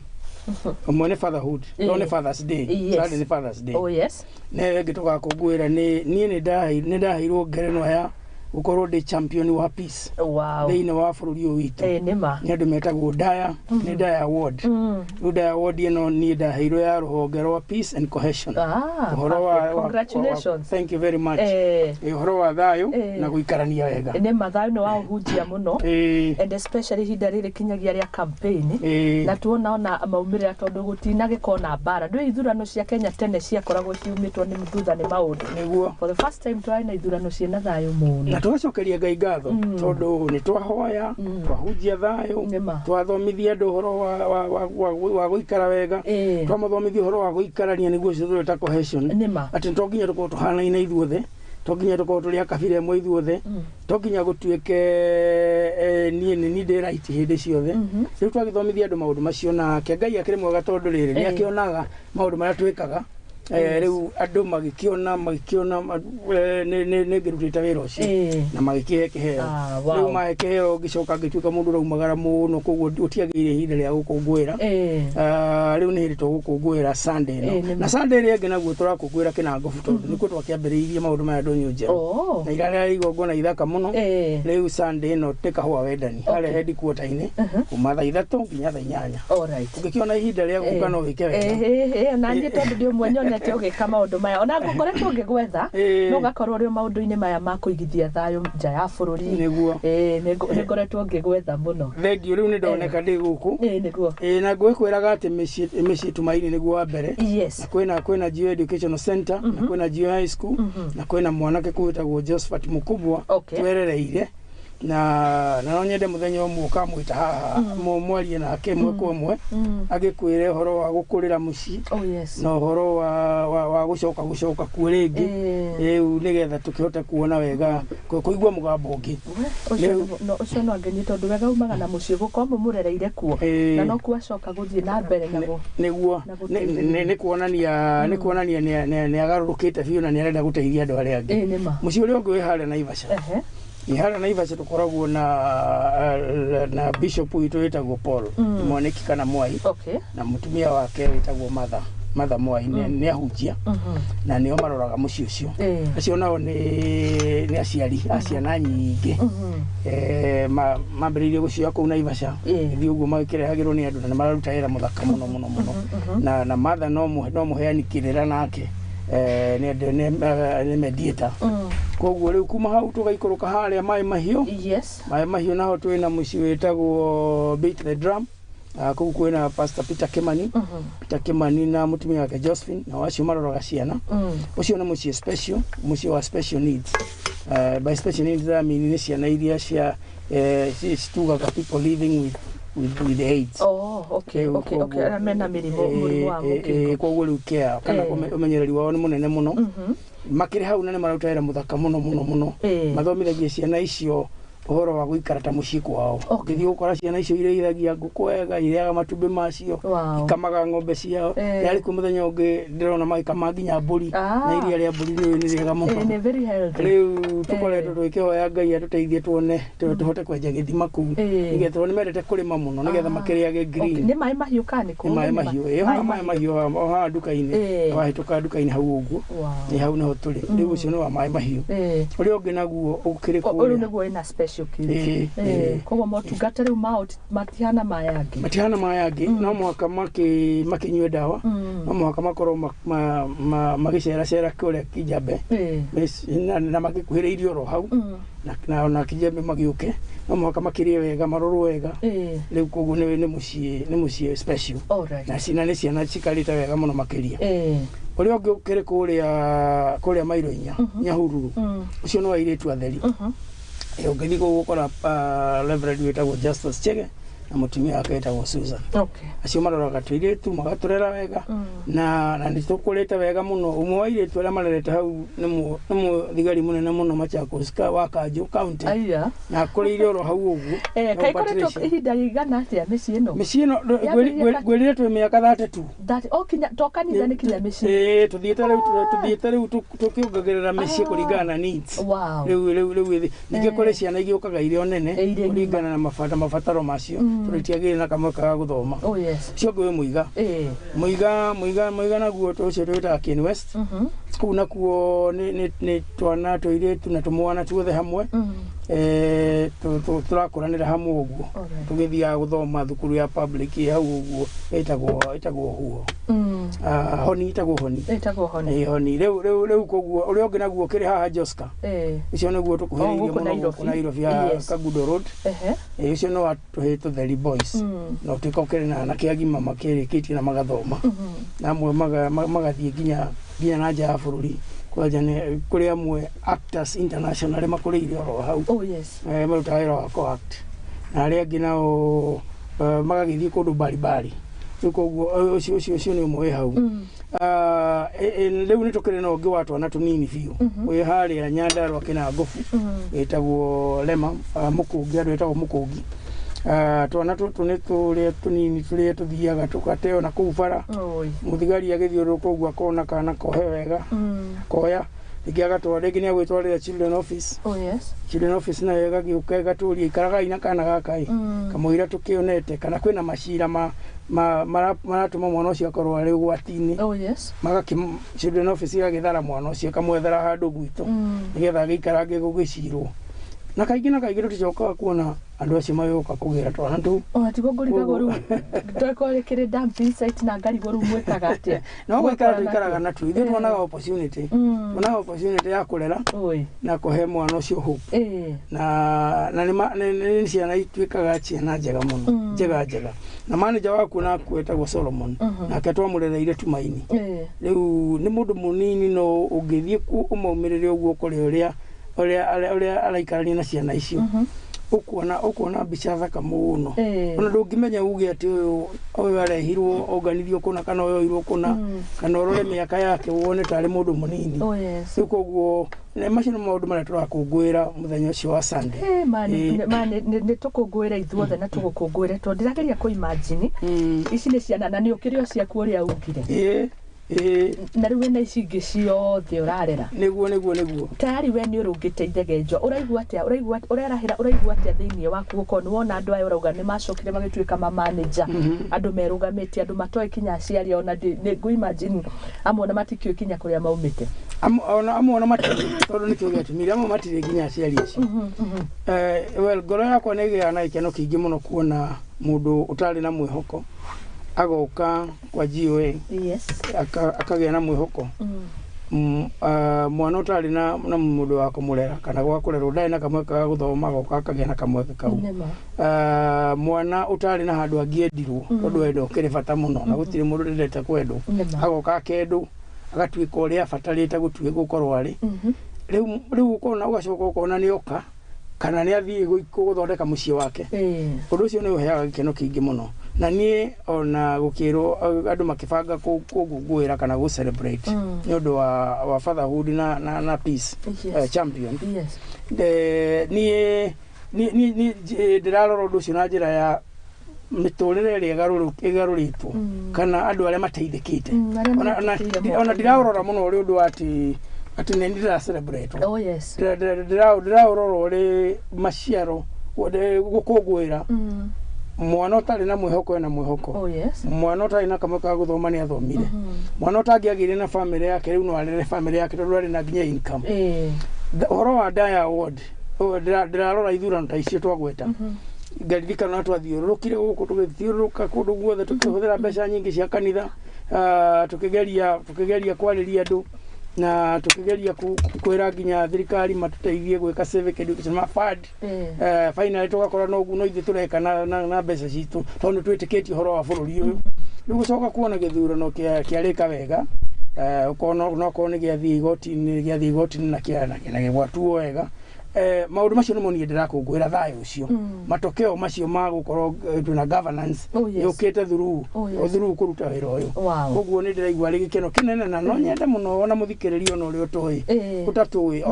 S2: Ũmwe nĩ fatherhood, no nĩ Father's Day. Sunday nĩ Father's Day.
S1: Oh yes.
S2: Na ĩyo ĩngĩ tũgakũngũĩra nĩ niĩ nĩ ndaheirwo ngerenwa ya gũkorwo ndĩ champion wa peace thĩinĩ wa bũrũri ũyũ witũ.
S1: Nĩ ma.
S2: Nĩ andũ metagwo Daya, nĩ Daya Award. Rĩu Daya Award ĩno niĩ ndaheirwo ya rũhonge rwa peace and cohesion.
S1: Ũhoro wa congratulations.
S2: Thank you very much. Ũhoro wa thayũ na gũikarania wega.
S1: Nĩ ma, thayũ nĩ wa ũhunjia mũno. And especially ihinda rĩrĩ kinyagia rĩa campaign. Na tuona ona maumĩrĩra tondũ gũtinagĩkorwo na mbara. Ndũĩ ithurano cia Kenya tene ciakoragwo ciumĩtwo nĩ thutha nĩ maũndũ.
S2: Nĩguo.
S1: For the first time twarĩ na ithurano ciĩna thayũ mũno.
S2: Na tũgacokeria Ngai ngatho tondũ nĩ twahoya, twahunjia thayũ, twathomithia andũ ũhoro wa gũikara wega, twamathomithia ũhoro wa gũikarania nĩguo ũcio tũreta cohesion. Atĩ to nginya tũkorwo tũhanaine ithuothe, to nginya tũkorwo tũrĩ a kabira ĩmwe ithuothe, to nginya gũtuĩke niĩ nĩ niĩ ndĩ right hĩndĩ ciothe. Rĩu twagĩthomithia andũ maũndũ macio, nake Ngai akĩrĩ mwega tondũ rĩrĩ nĩ akĩonaga maũndũ marĩa twĩkaga. Rĩu andũ magĩkĩona nĩ ngĩrutĩte wĩra ũcio na magĩkĩhe kĩheo. Rĩu mahe kĩheo ngĩcoka ngĩtuĩka mũndũ ũraumagara mũno, koguo gũtiagĩrĩire ihinda rĩa gũkũngũĩra. Rĩu nĩ hĩndĩ tũgũkũngũĩra Sunday ĩno, na Sunday ĩrĩa ĩngĩ naguo tũrakũngũĩra Kĩnangobu tondũ nĩkuo twakĩambĩrĩirie maũndũ maya ndũnyũ njerũ, na irarĩa igongona ithaka mũno. Rĩu Sunday ĩno nĩ kahũa wendani harĩa headquarter-inĩ kuma thaa 3 nginya thaa 8. Ũngĩkĩona ihinda rĩa gũka no wĩke wega.
S1: Na niĩ tondũ ndĩ ũmwe nyonete ũgĩka maũndũ maya, ona ngoretwo ngĩgwetha no ũgakorwo ũrĩ maũndũ-inĩ maya ma kũigithia thayũ nja ya bũrũri.
S2: Nĩguo.
S1: Nĩ ngoretwo ngĩgwetha mũno.
S2: Thengiũ. Rĩu nĩ ndoneka ndĩ gũkũ.
S1: Nĩguo.
S2: Na ngwĩkwĩraga atĩ mĩciĩ Tumaini nĩguo wa mbere.
S1: Yes.
S2: Na kwĩna Geo Educational Center, na kwĩna Geo High School, na kwĩna mwanake kũu wĩtagwo Josephat Mũkubwa twerereire, na no nyende mũthenya ũmwe ũkamwĩta haha mwarie nake ĩmwe kwa ĩmwe, agĩkwĩre ũhoro wa gũkũrĩra mũciĩ na ũhoro wa gũcoka kuo rĩngĩ, rĩu nĩgetha tũkĩhote kuona wega, kũigua mũgambo ũngĩ.
S1: Ũcio no angenie tondũ wega umaga na mũciĩ gũkorwo mũmũrereire kuo, na no kuo acoka gũthiĩ na mbere naguo.
S2: Nĩguo, nĩ kuonania nĩ agarũrũkĩte biũ na nĩ arenda gũteithia andũ arĩa angĩ. Mũciĩ ũrĩa ũngĩ wĩ harĩa Naivasha. Harĩa Naivasha tũkoragwo na bishop witũ wĩtagwo Paul Mwaniki kana Mwai, na mũtumia wake wĩtagwo Martha Mwai, nĩ ahunjia na nĩo maroraga mũciĩ ũcio. Acio nao nĩ aciari a ciana nyingĩ. Mambĩrĩirie gũcioya kũu Naivasha, ithiĩ ũguo magĩkĩrehagĩrwo nĩ andũ, na nĩ mararuta wĩra mũthaka mũno mũno mũno. Na Martha no mũheani kĩrĩra nake, nĩ mediator. Koguo rĩu kuma hau tũgaikũrũka harĩa Maĩ Mahiũ. Maĩ Mahiũ naho twĩna mũciĩ wĩtagwo Beat the Drum. Kũu kwĩna Pastor Peter Kimani. Peter Kimani na mũtumia wake Josephine, na acio maroraga ciana. Ũcio nĩ mũciĩ special, mũciĩ wa special needs. By special needs I mean nĩ ciana iria cia citugaga people living with AIDS.
S1: Oh, okay, okay, okay. Arĩa mena mũrimũ wa mũkingo.
S2: Koguo rĩu care kana ũmenyereri wao nĩ mũnene mũno. Makĩrĩ hau na nĩ mararuta wĩra mũthaka mũno mũno mũno. Mathomithagia ciana icio ũhoro wa gũikara ta mũciĩ kwao. Ũngĩthiĩ gũkora ciana icio irĩithagia ngũkũ wega, irĩaga matumbĩ macio, ikamaga ng'ombe ciao. Yarĩ kuo mũthenya ũngĩ ndĩrona magĩkama nginya mbũri, na iria rĩa mbũri nĩ rĩega mũno. Rĩu tũkoretwo tũgĩkĩhoya Ngai atũteithie tuone tũhote kwenja gĩthima kũu, nĩgetha tondũ nĩ mendete kũrĩma mũno, nĩgetha makĩrĩage green.
S1: Nĩ maĩ mahiũ kana nĩ kũu?
S2: Nĩ maĩ mahiũ, maĩ mahiũ o haha nduka-inĩ, wahĩtũka nduka-inĩ hau ũguo, nĩ hau nĩho tũrĩ. Rĩu ũcio nĩ wa maĩ mahiũ. Ũrĩa ũngĩ naguo ũkĩrĩ kũrĩa.
S1: Ũyũ nĩguo wĩna special kids. Koguo motungata rĩu mao matihana maya angĩ.
S2: Matihana maya angĩ, no mũhaka makĩnyue ndawa, no mũhaka makorwo magĩceracera kũrĩa Kijambe, na magĩkuhĩrĩirie oro hau, na Kijambe magĩũke, no mũhaka makĩrĩe wega, marorwo wega. Rĩu koguo nĩ mũciĩ special. Na nĩ ciana cikarĩte wega mũno makĩria. Ũrĩa ũngĩ ũkĩrĩ kũrĩa mairo inya, Nyahururu, ũcio nĩ wa airĩtu atheri. Ũngĩthiĩ kũu ũgũkora Reverend wĩtagwo Justus Chege na mũtumia wake wĩtagwo Susan. Acio maroraga tũirĩtu magatũrera wega, na nĩ tũkũrĩte wega mũno. Ũmwe wa airĩtu arĩa marerete hau nĩ mũthigari mũnene mũno Machakos wa Kanjũ County. Na akũrĩire oro hau ũguo.
S1: Kaĩ ĩkoretwo ihinda rĩigana atĩa mĩciĩ ĩno?
S2: Mĩciĩ ĩno ngwĩrire twĩ mĩaka 32.
S1: To kanitha nĩ kinya mĩciĩ.
S2: Tũthiĩte rĩu tũkĩongagĩrĩra mĩciĩ kũringana na needs. Rĩu ningĩ kũrĩ ciana igĩũkaga irĩ o nene kũringana na mabataro macio. Tondũ itiagĩrĩ na kamweke ga gũthoma.
S1: Oh yes.
S2: Ũcio ũngĩ wĩ Mũiga. Mũiga Mũiga Mũiga naguo ũcio twĩtaga Ken West. Kũu nakuo nĩ twana tũirĩtu na tũmwana tuothe hamwe. Tũrakũranĩra hamwe ũguo. Tũgĩthiaga gũthoma thukuru ya public ĩ hau ũguo ĩtagwo Huho. Honi, ĩtagwo Honi.
S1: Ĩtagwo Honi.
S2: Ĩ, Honi. Rĩu koguo ũrĩa ũngĩ naguo ũkĩrĩ haha Joska. Ũcio nĩguo tũkuhĩrĩirie
S1: gũkũ
S2: mũno
S1: Nairobi.
S2: gũkũ Nairobi ya Kangundo Road. Ũcio nĩ wa tũhĩĩ tũtheri boys. Na ũtuĩka ũkĩrĩ na anake agima makĩrĩkĩtie na magathoma. Na amwe magathiĩ nginya na nja ya bũrũri. Kwanja nĩ kũrĩ amwe actors international arĩa makũrĩire oro hau.
S1: Oh yes.
S2: Marutaga wĩra wa co-act. Na arĩa angĩ nao magagĩthiĩ kũndũ mbalimbali. Rĩu koguo ũcio nĩ ũmwe wĩ hau. Rĩu nĩ tũkĩrĩ na ũngĩ wa twana tũnini biũ. Wĩ harĩa Nyandarua Kĩnangobu. Wĩtagwo Lema, Mũkũngi, andũ etagwo Mũkũngi. Twana tũtũ nĩ tũrĩa tũnini tũrĩa tũthiaga tũgateo na kũu bara. Mũthigari agĩthiũrũrũka ũguo akona kana kohe wega. Koya rĩngĩ agatwara, rĩngĩ nĩ agwĩtwarĩra children office.
S1: Oh yes.
S2: Children office nayo ĩgagĩũka ĩgatũria ikaragai na kana gaka ĩ. Kamũira tũkĩonete kana kwĩna macira maratũma mwana ũcio akorwo arĩ ũgwati-inĩ.
S1: Oh yes.
S2: Children office ĩgagĩthara mwana ũcio ĩkamwethera handũ gwitũ. Nĩgetha agĩikarange gũgĩcirwo. Na kaingĩ tũticokaga kuona andũ acio magĩũka kũgĩra twana tũu.
S1: Ona tiguo ngũrigagwo rĩu ndekwa kĩrĩ dumping site na ngarigwo rĩu mwĩkaga atĩa.
S2: No gũikara tũikaraga natuo. Ithuĩ tuonaga opportunity. Tuonaga opportunity ya kũrera na kũhe mwana ũcio hope. Na nĩ ciana ituĩkaga ciana njega mũno. Njega njega. Na manager waku nakuo etagwo Solomon. Nake twamũrereire Tumaini. Rĩu nĩ mũndũ mũnini no ũngĩthiĩ ũmaumĩrĩre ũguo ũkore ũrĩa araikarania na ciana icio. Ũkuona mbica thaka mũno. Ona ndũngĩmenya uge atĩ ũyũ arehirwo onganithio kũna kana ũyũ oirwo kũna kana ũrore mĩaka yake wone tarĩ mũndũ mũnini.
S1: Oh yes.
S2: Rĩu koguo macio nĩ maũndũ marĩa tũrakũngũĩra mũthenya ũcio wa Sunday.
S1: Nĩ tũkũngũĩra ithuothe na tũgũkũngũĩre tondũ ndĩrageria kũ imagine ici nĩ ciana na nĩ ũkĩrĩ o ciaku ũrĩa ugire. Na rĩu wĩna ici ingĩ ciothe ũrarera.
S2: Nĩguo.
S1: Tayari we nĩ ũrũngĩte ithegenjo. Ũraigua atĩa? Ũraigua ũrerahĩra ũraigua atĩa thĩinĩ waku gũkorwo nĩ wona andũ aya ũrauga nĩ macokire magĩtuĩka ma manager. Andũ merũgamĩtie, andũ matoĩ kinya aciari ona nĩ ngũ imagine amwe ona matikĩũĩ kinya kũrĩa maumĩte.
S2: Amwe ona matirĩ tondũ nĩkĩo gĩatũmire amwe matirĩ nginya aciari acio. Well, ngoro yakwa nĩ ĩgĩaga na gĩkeno kĩingĩ mũno kuona mũndũ ũtarĩ na mwĩhoko agoka kwa GOA.
S1: Yes.
S2: Akagĩa na mwĩhoko. Mwana ũtarĩ na mũndũ wa kũmũrera kana gwa kũrerwo ndarĩ na kamweke ga gũthoma agoka akagĩa na kamweke kau. Mwana ũtarĩ na handũ angĩendirwo tondũ wendo ũkĩrĩ bata mũno na gũtirĩ mũndũ ũrendete kwendwo. Agoka akendwo agatuĩka ũrĩa abatarĩte gũkorwo arĩ. Rĩu ũkona ũgacoka ũkona nĩ oka kana nĩ athiĩ gũthondeka mũciĩ wake. Ũndũ ũcio nĩ ũheaga gĩkeno kĩingĩ mũno. Na niĩ ona gũkĩrwo andũ makĩbanga kũngũngũĩra kana gũ celebrate nĩ ũndũ wa fatherhood na peace champion.
S1: Yes.
S2: Niĩ ndĩrarora ũndũ ũcio na njĩra ya mĩtũrĩre ĩrĩa ĩgarũrĩtwo kana andũ arĩa mateithĩkĩte. Ona ndĩraũrora mũno ũrĩ ũndũ wa atĩ nĩ ndĩra celebrate.
S1: Oh yes.
S2: Ndĩraũrora ũrĩ maciaro gũkũngũĩra. Mwana ũtarĩ na mwĩhoko ena mwĩhoko.
S1: Oh yes.
S2: Mwana ũtarĩ na kamweke ga gũthoma nĩ athomire. Mwana ũtangĩagĩire na famĩlĩ yake rĩu no arere famĩlĩ yake tondũ arĩ na nginya income. Ũhoro wa Daya Award ndĩrarora ithurano ta icio twagweta. Ngaririkana twathiũrũrũkire gũkũ tũgĩthiũrũrũka kũndũ guothe tũkĩhũthĩra mbeca nyingĩ cia kanitha, tũkĩgeria kwarĩria andũ na tũkĩgeria kwĩra nginya thirikari matũteithie gwĩka civic education ma fund. Finally tũgakora no no ithuĩ tũreka na mbeca citũ tondũ twĩtĩkĩtie ũhoro wa bũrũri ũyũ. Rĩu gũcoka kuona gĩthurano kĩarĩka wega, ũkona no korwo nĩ gĩathiĩ igoti-inĩ na gĩgwatuo wega. Maũndũ macio nĩmo niĩ ndĩrakũngũĩra thayũ ũcio. Matokeo macio ma gũkorwo twĩna governance yũkĩte through kũruta wĩra ũyũ. Koguo nĩ ndĩraigua arĩ gĩkeno kĩnene na no nyende mũno ona mũthikĩrĩria ona ũrĩa ũtoĩ ũtatũĩ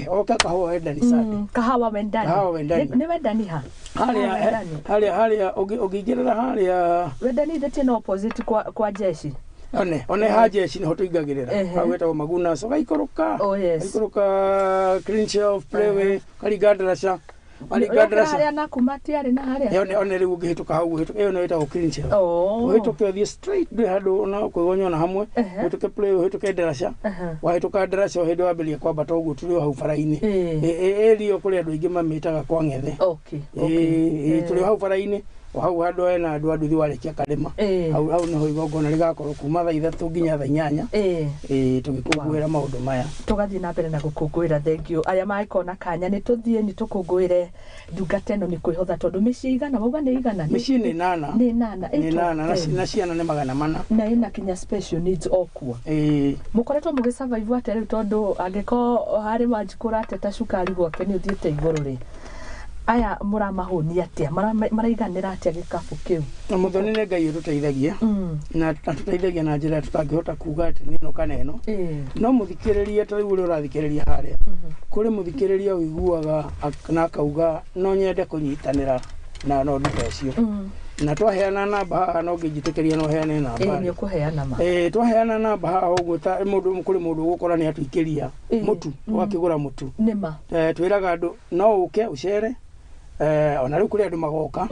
S2: oke Kahawa Wendani Sunday.
S1: Kahawa Wendani.
S2: Kahawa Wendani.
S1: Nĩ Wendani ha?
S2: Harĩa ũngĩingĩrĩra harĩa
S1: Wendani thĩ no opposite kwa jeshi.
S2: One ha jeshi nĩho tũingagĩrĩra. Hau hetagwo Maguna so gaikũrũka.
S1: Oh yes.
S2: Gaikũrũka Clean Shelf Playway karinga ndaraca. Waringa ndaraca.
S1: Harĩa Nakumatt arĩ na harĩa.
S2: Ĩyo one rĩu ũngĩhĩtũka hau ũhĩtũke, ĩyo nĩyo ĩtagwo Clean Shelf.
S1: Oh.
S2: Ũhĩtũke ũthiĩ straight, ndũrĩ handũ ona kwĩgonya ona hamwe.
S1: Ehe.
S2: Ũhĩtũke play, ũhĩtũke ndaraca.
S1: Aha.
S2: Wahĩtũka ndaraca o hĩndĩ wambĩrĩria kwambata ũguo, tũrĩ o hau bara-inĩ.
S1: Ĩĩ.
S2: Ĩrio kũrĩ andũ aingĩ mamĩtaga kwa Ng'ethe.
S1: Okay. Okay.
S2: Ĩĩ, tũrĩ o hau bara-inĩ, o hau handũ hena andũ a nduthi warĩkia karĩma. Hau nĩho igongona rĩgakorwo kuma thaa 3 nginya thaa 8.
S1: Ĩĩ.
S2: Ĩĩ, tũgĩkũngũĩra maũndũ maya.
S1: Tũgathiĩ na mbere na gũkũngũĩra. Thank you. Arĩa mangĩkona kanya, nĩ tũthiĩ, nĩ tũkũngũĩre ndungata ĩno, nĩ kwĩhotha, tondũ mĩciĩ igana wauga nĩ igana?
S2: Mĩciĩ nĩ 8.
S1: Nĩ 8?
S2: Nĩ 8, na ciana nĩ 400.
S1: Na ĩna kinya special needs o kuo?
S2: Ĩĩ.
S1: Mũkoretwo mũgĩ survive atĩa rĩu, tondũ angĩkorwo harĩ Wanjikũ ũrateta cukari gwake nĩ ũthiĩte igũrũ rĩ, aya mũramahũnia atĩa? Maraiganĩra atĩa gĩkabu kĩu?
S2: Na Mũthoni, nĩ Ngai ũtũteithagia, na atũteithagia na njĩra tũtangĩhota kuga atĩ nĩ ĩno kana ĩno. No mũthikĩrĩria, ta rĩu ũrĩa ũrathikĩrĩria harĩa, kũrĩ mũthikĩrĩria ũiguaga na akauga no nyende kũnyitanĩra na ũndũ ta ũcio. Na twaheana namba haha, no ngĩnjĩtĩkĩria no heane namba?
S1: Ĩĩ, nĩ ũkũheana ma.
S2: Ĩĩ, twaheana namba haha ũguo, ta mũndũ, kũrĩ mũndũ ũgũkora nĩ atũikĩria mũtu, ũgakĩgũra mũtu.
S1: Nĩ ma.
S2: Twĩraga andũ no ũke ũcere, ona rĩu kũrĩ andũ magoka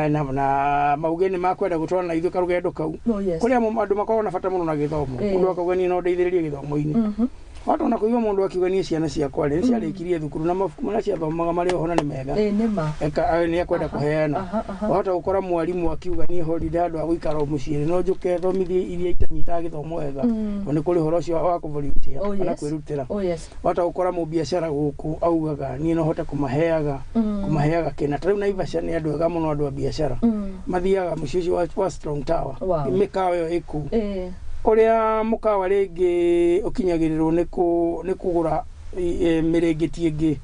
S2: na mauge nĩ makwenda gũtwarana na ithuĩ karũgendo kau.
S1: Oh, yes.
S2: Kũrĩ amwe andũ makoragwo na bata mũno na gĩthomo. Mũndũ akauga niĩ no ndeithĩrĩrie gĩthomo-inĩ. Wata ona kũigua mũndũ akiuga niĩ ciana ciakwa rĩ, nĩ ciarĩkirie thukuru na mabuku marĩa ciathomaga marĩ oho na nĩ mega.
S1: Ĩĩ, nĩ ma.
S2: Eka nĩ ekwenda kũheana.
S1: aha, aha.
S2: Wahota gũkora mwarimũ akiuga niĩ holiday, handũ ha gũikara o mũciĩ rĩ, no njũke thomithie iria itanyitaga gĩthomo wega, tondũ nĩ kũrĩ ũhoro ũcio wa kũ-volunteer kana kwĩrutĩra.
S1: Oh, yes.
S2: Wahota gũkora mũbiacara gũkũ augaga niĩ no hote kũmaheaga kũmaheaga kĩna. Ta rĩu Naivasha nĩ andũ ega mũno, andũ a biacara mathiaga mũciĩ ũcio wa Strong Tower, mĩkawa ĩyo ĩkũu, ũrĩa mũkawa rĩngĩ ũkinyagĩrĩrwo nĩ kũgũra mĩrĩngĩti ĩngĩ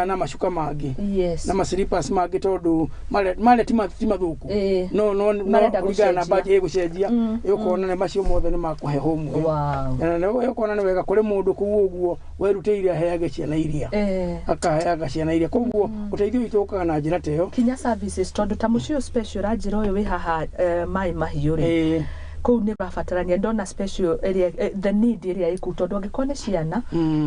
S2: na macuka mangĩ na ma slippers mangĩ, tondũ marĩa ti mathũku, no
S1: Marenda
S2: kũringana na
S1: gũcenjia.
S2: budget ĩgũcenjia. Ũkona nĩ macio mothe nĩ makũhe home ĩyo. Na nĩ ũkona nĩ wega kũrĩ mũndũ kũu ũguo werutĩire aheage ciana iria, akaheaga ciana iria. Koguo ũteithio witũ ũkaga na njĩra ta ĩyo.
S1: Kinya services, tondũ ta mũciĩ ũyũ special ũranjĩra ũyũ wĩ haha, maĩ mahiũ rĩ, kũu nĩ ũrabatarania, ndona special ĩrĩa, the need ĩrĩa ĩkũu, tondũ angĩkorwo nĩ ciana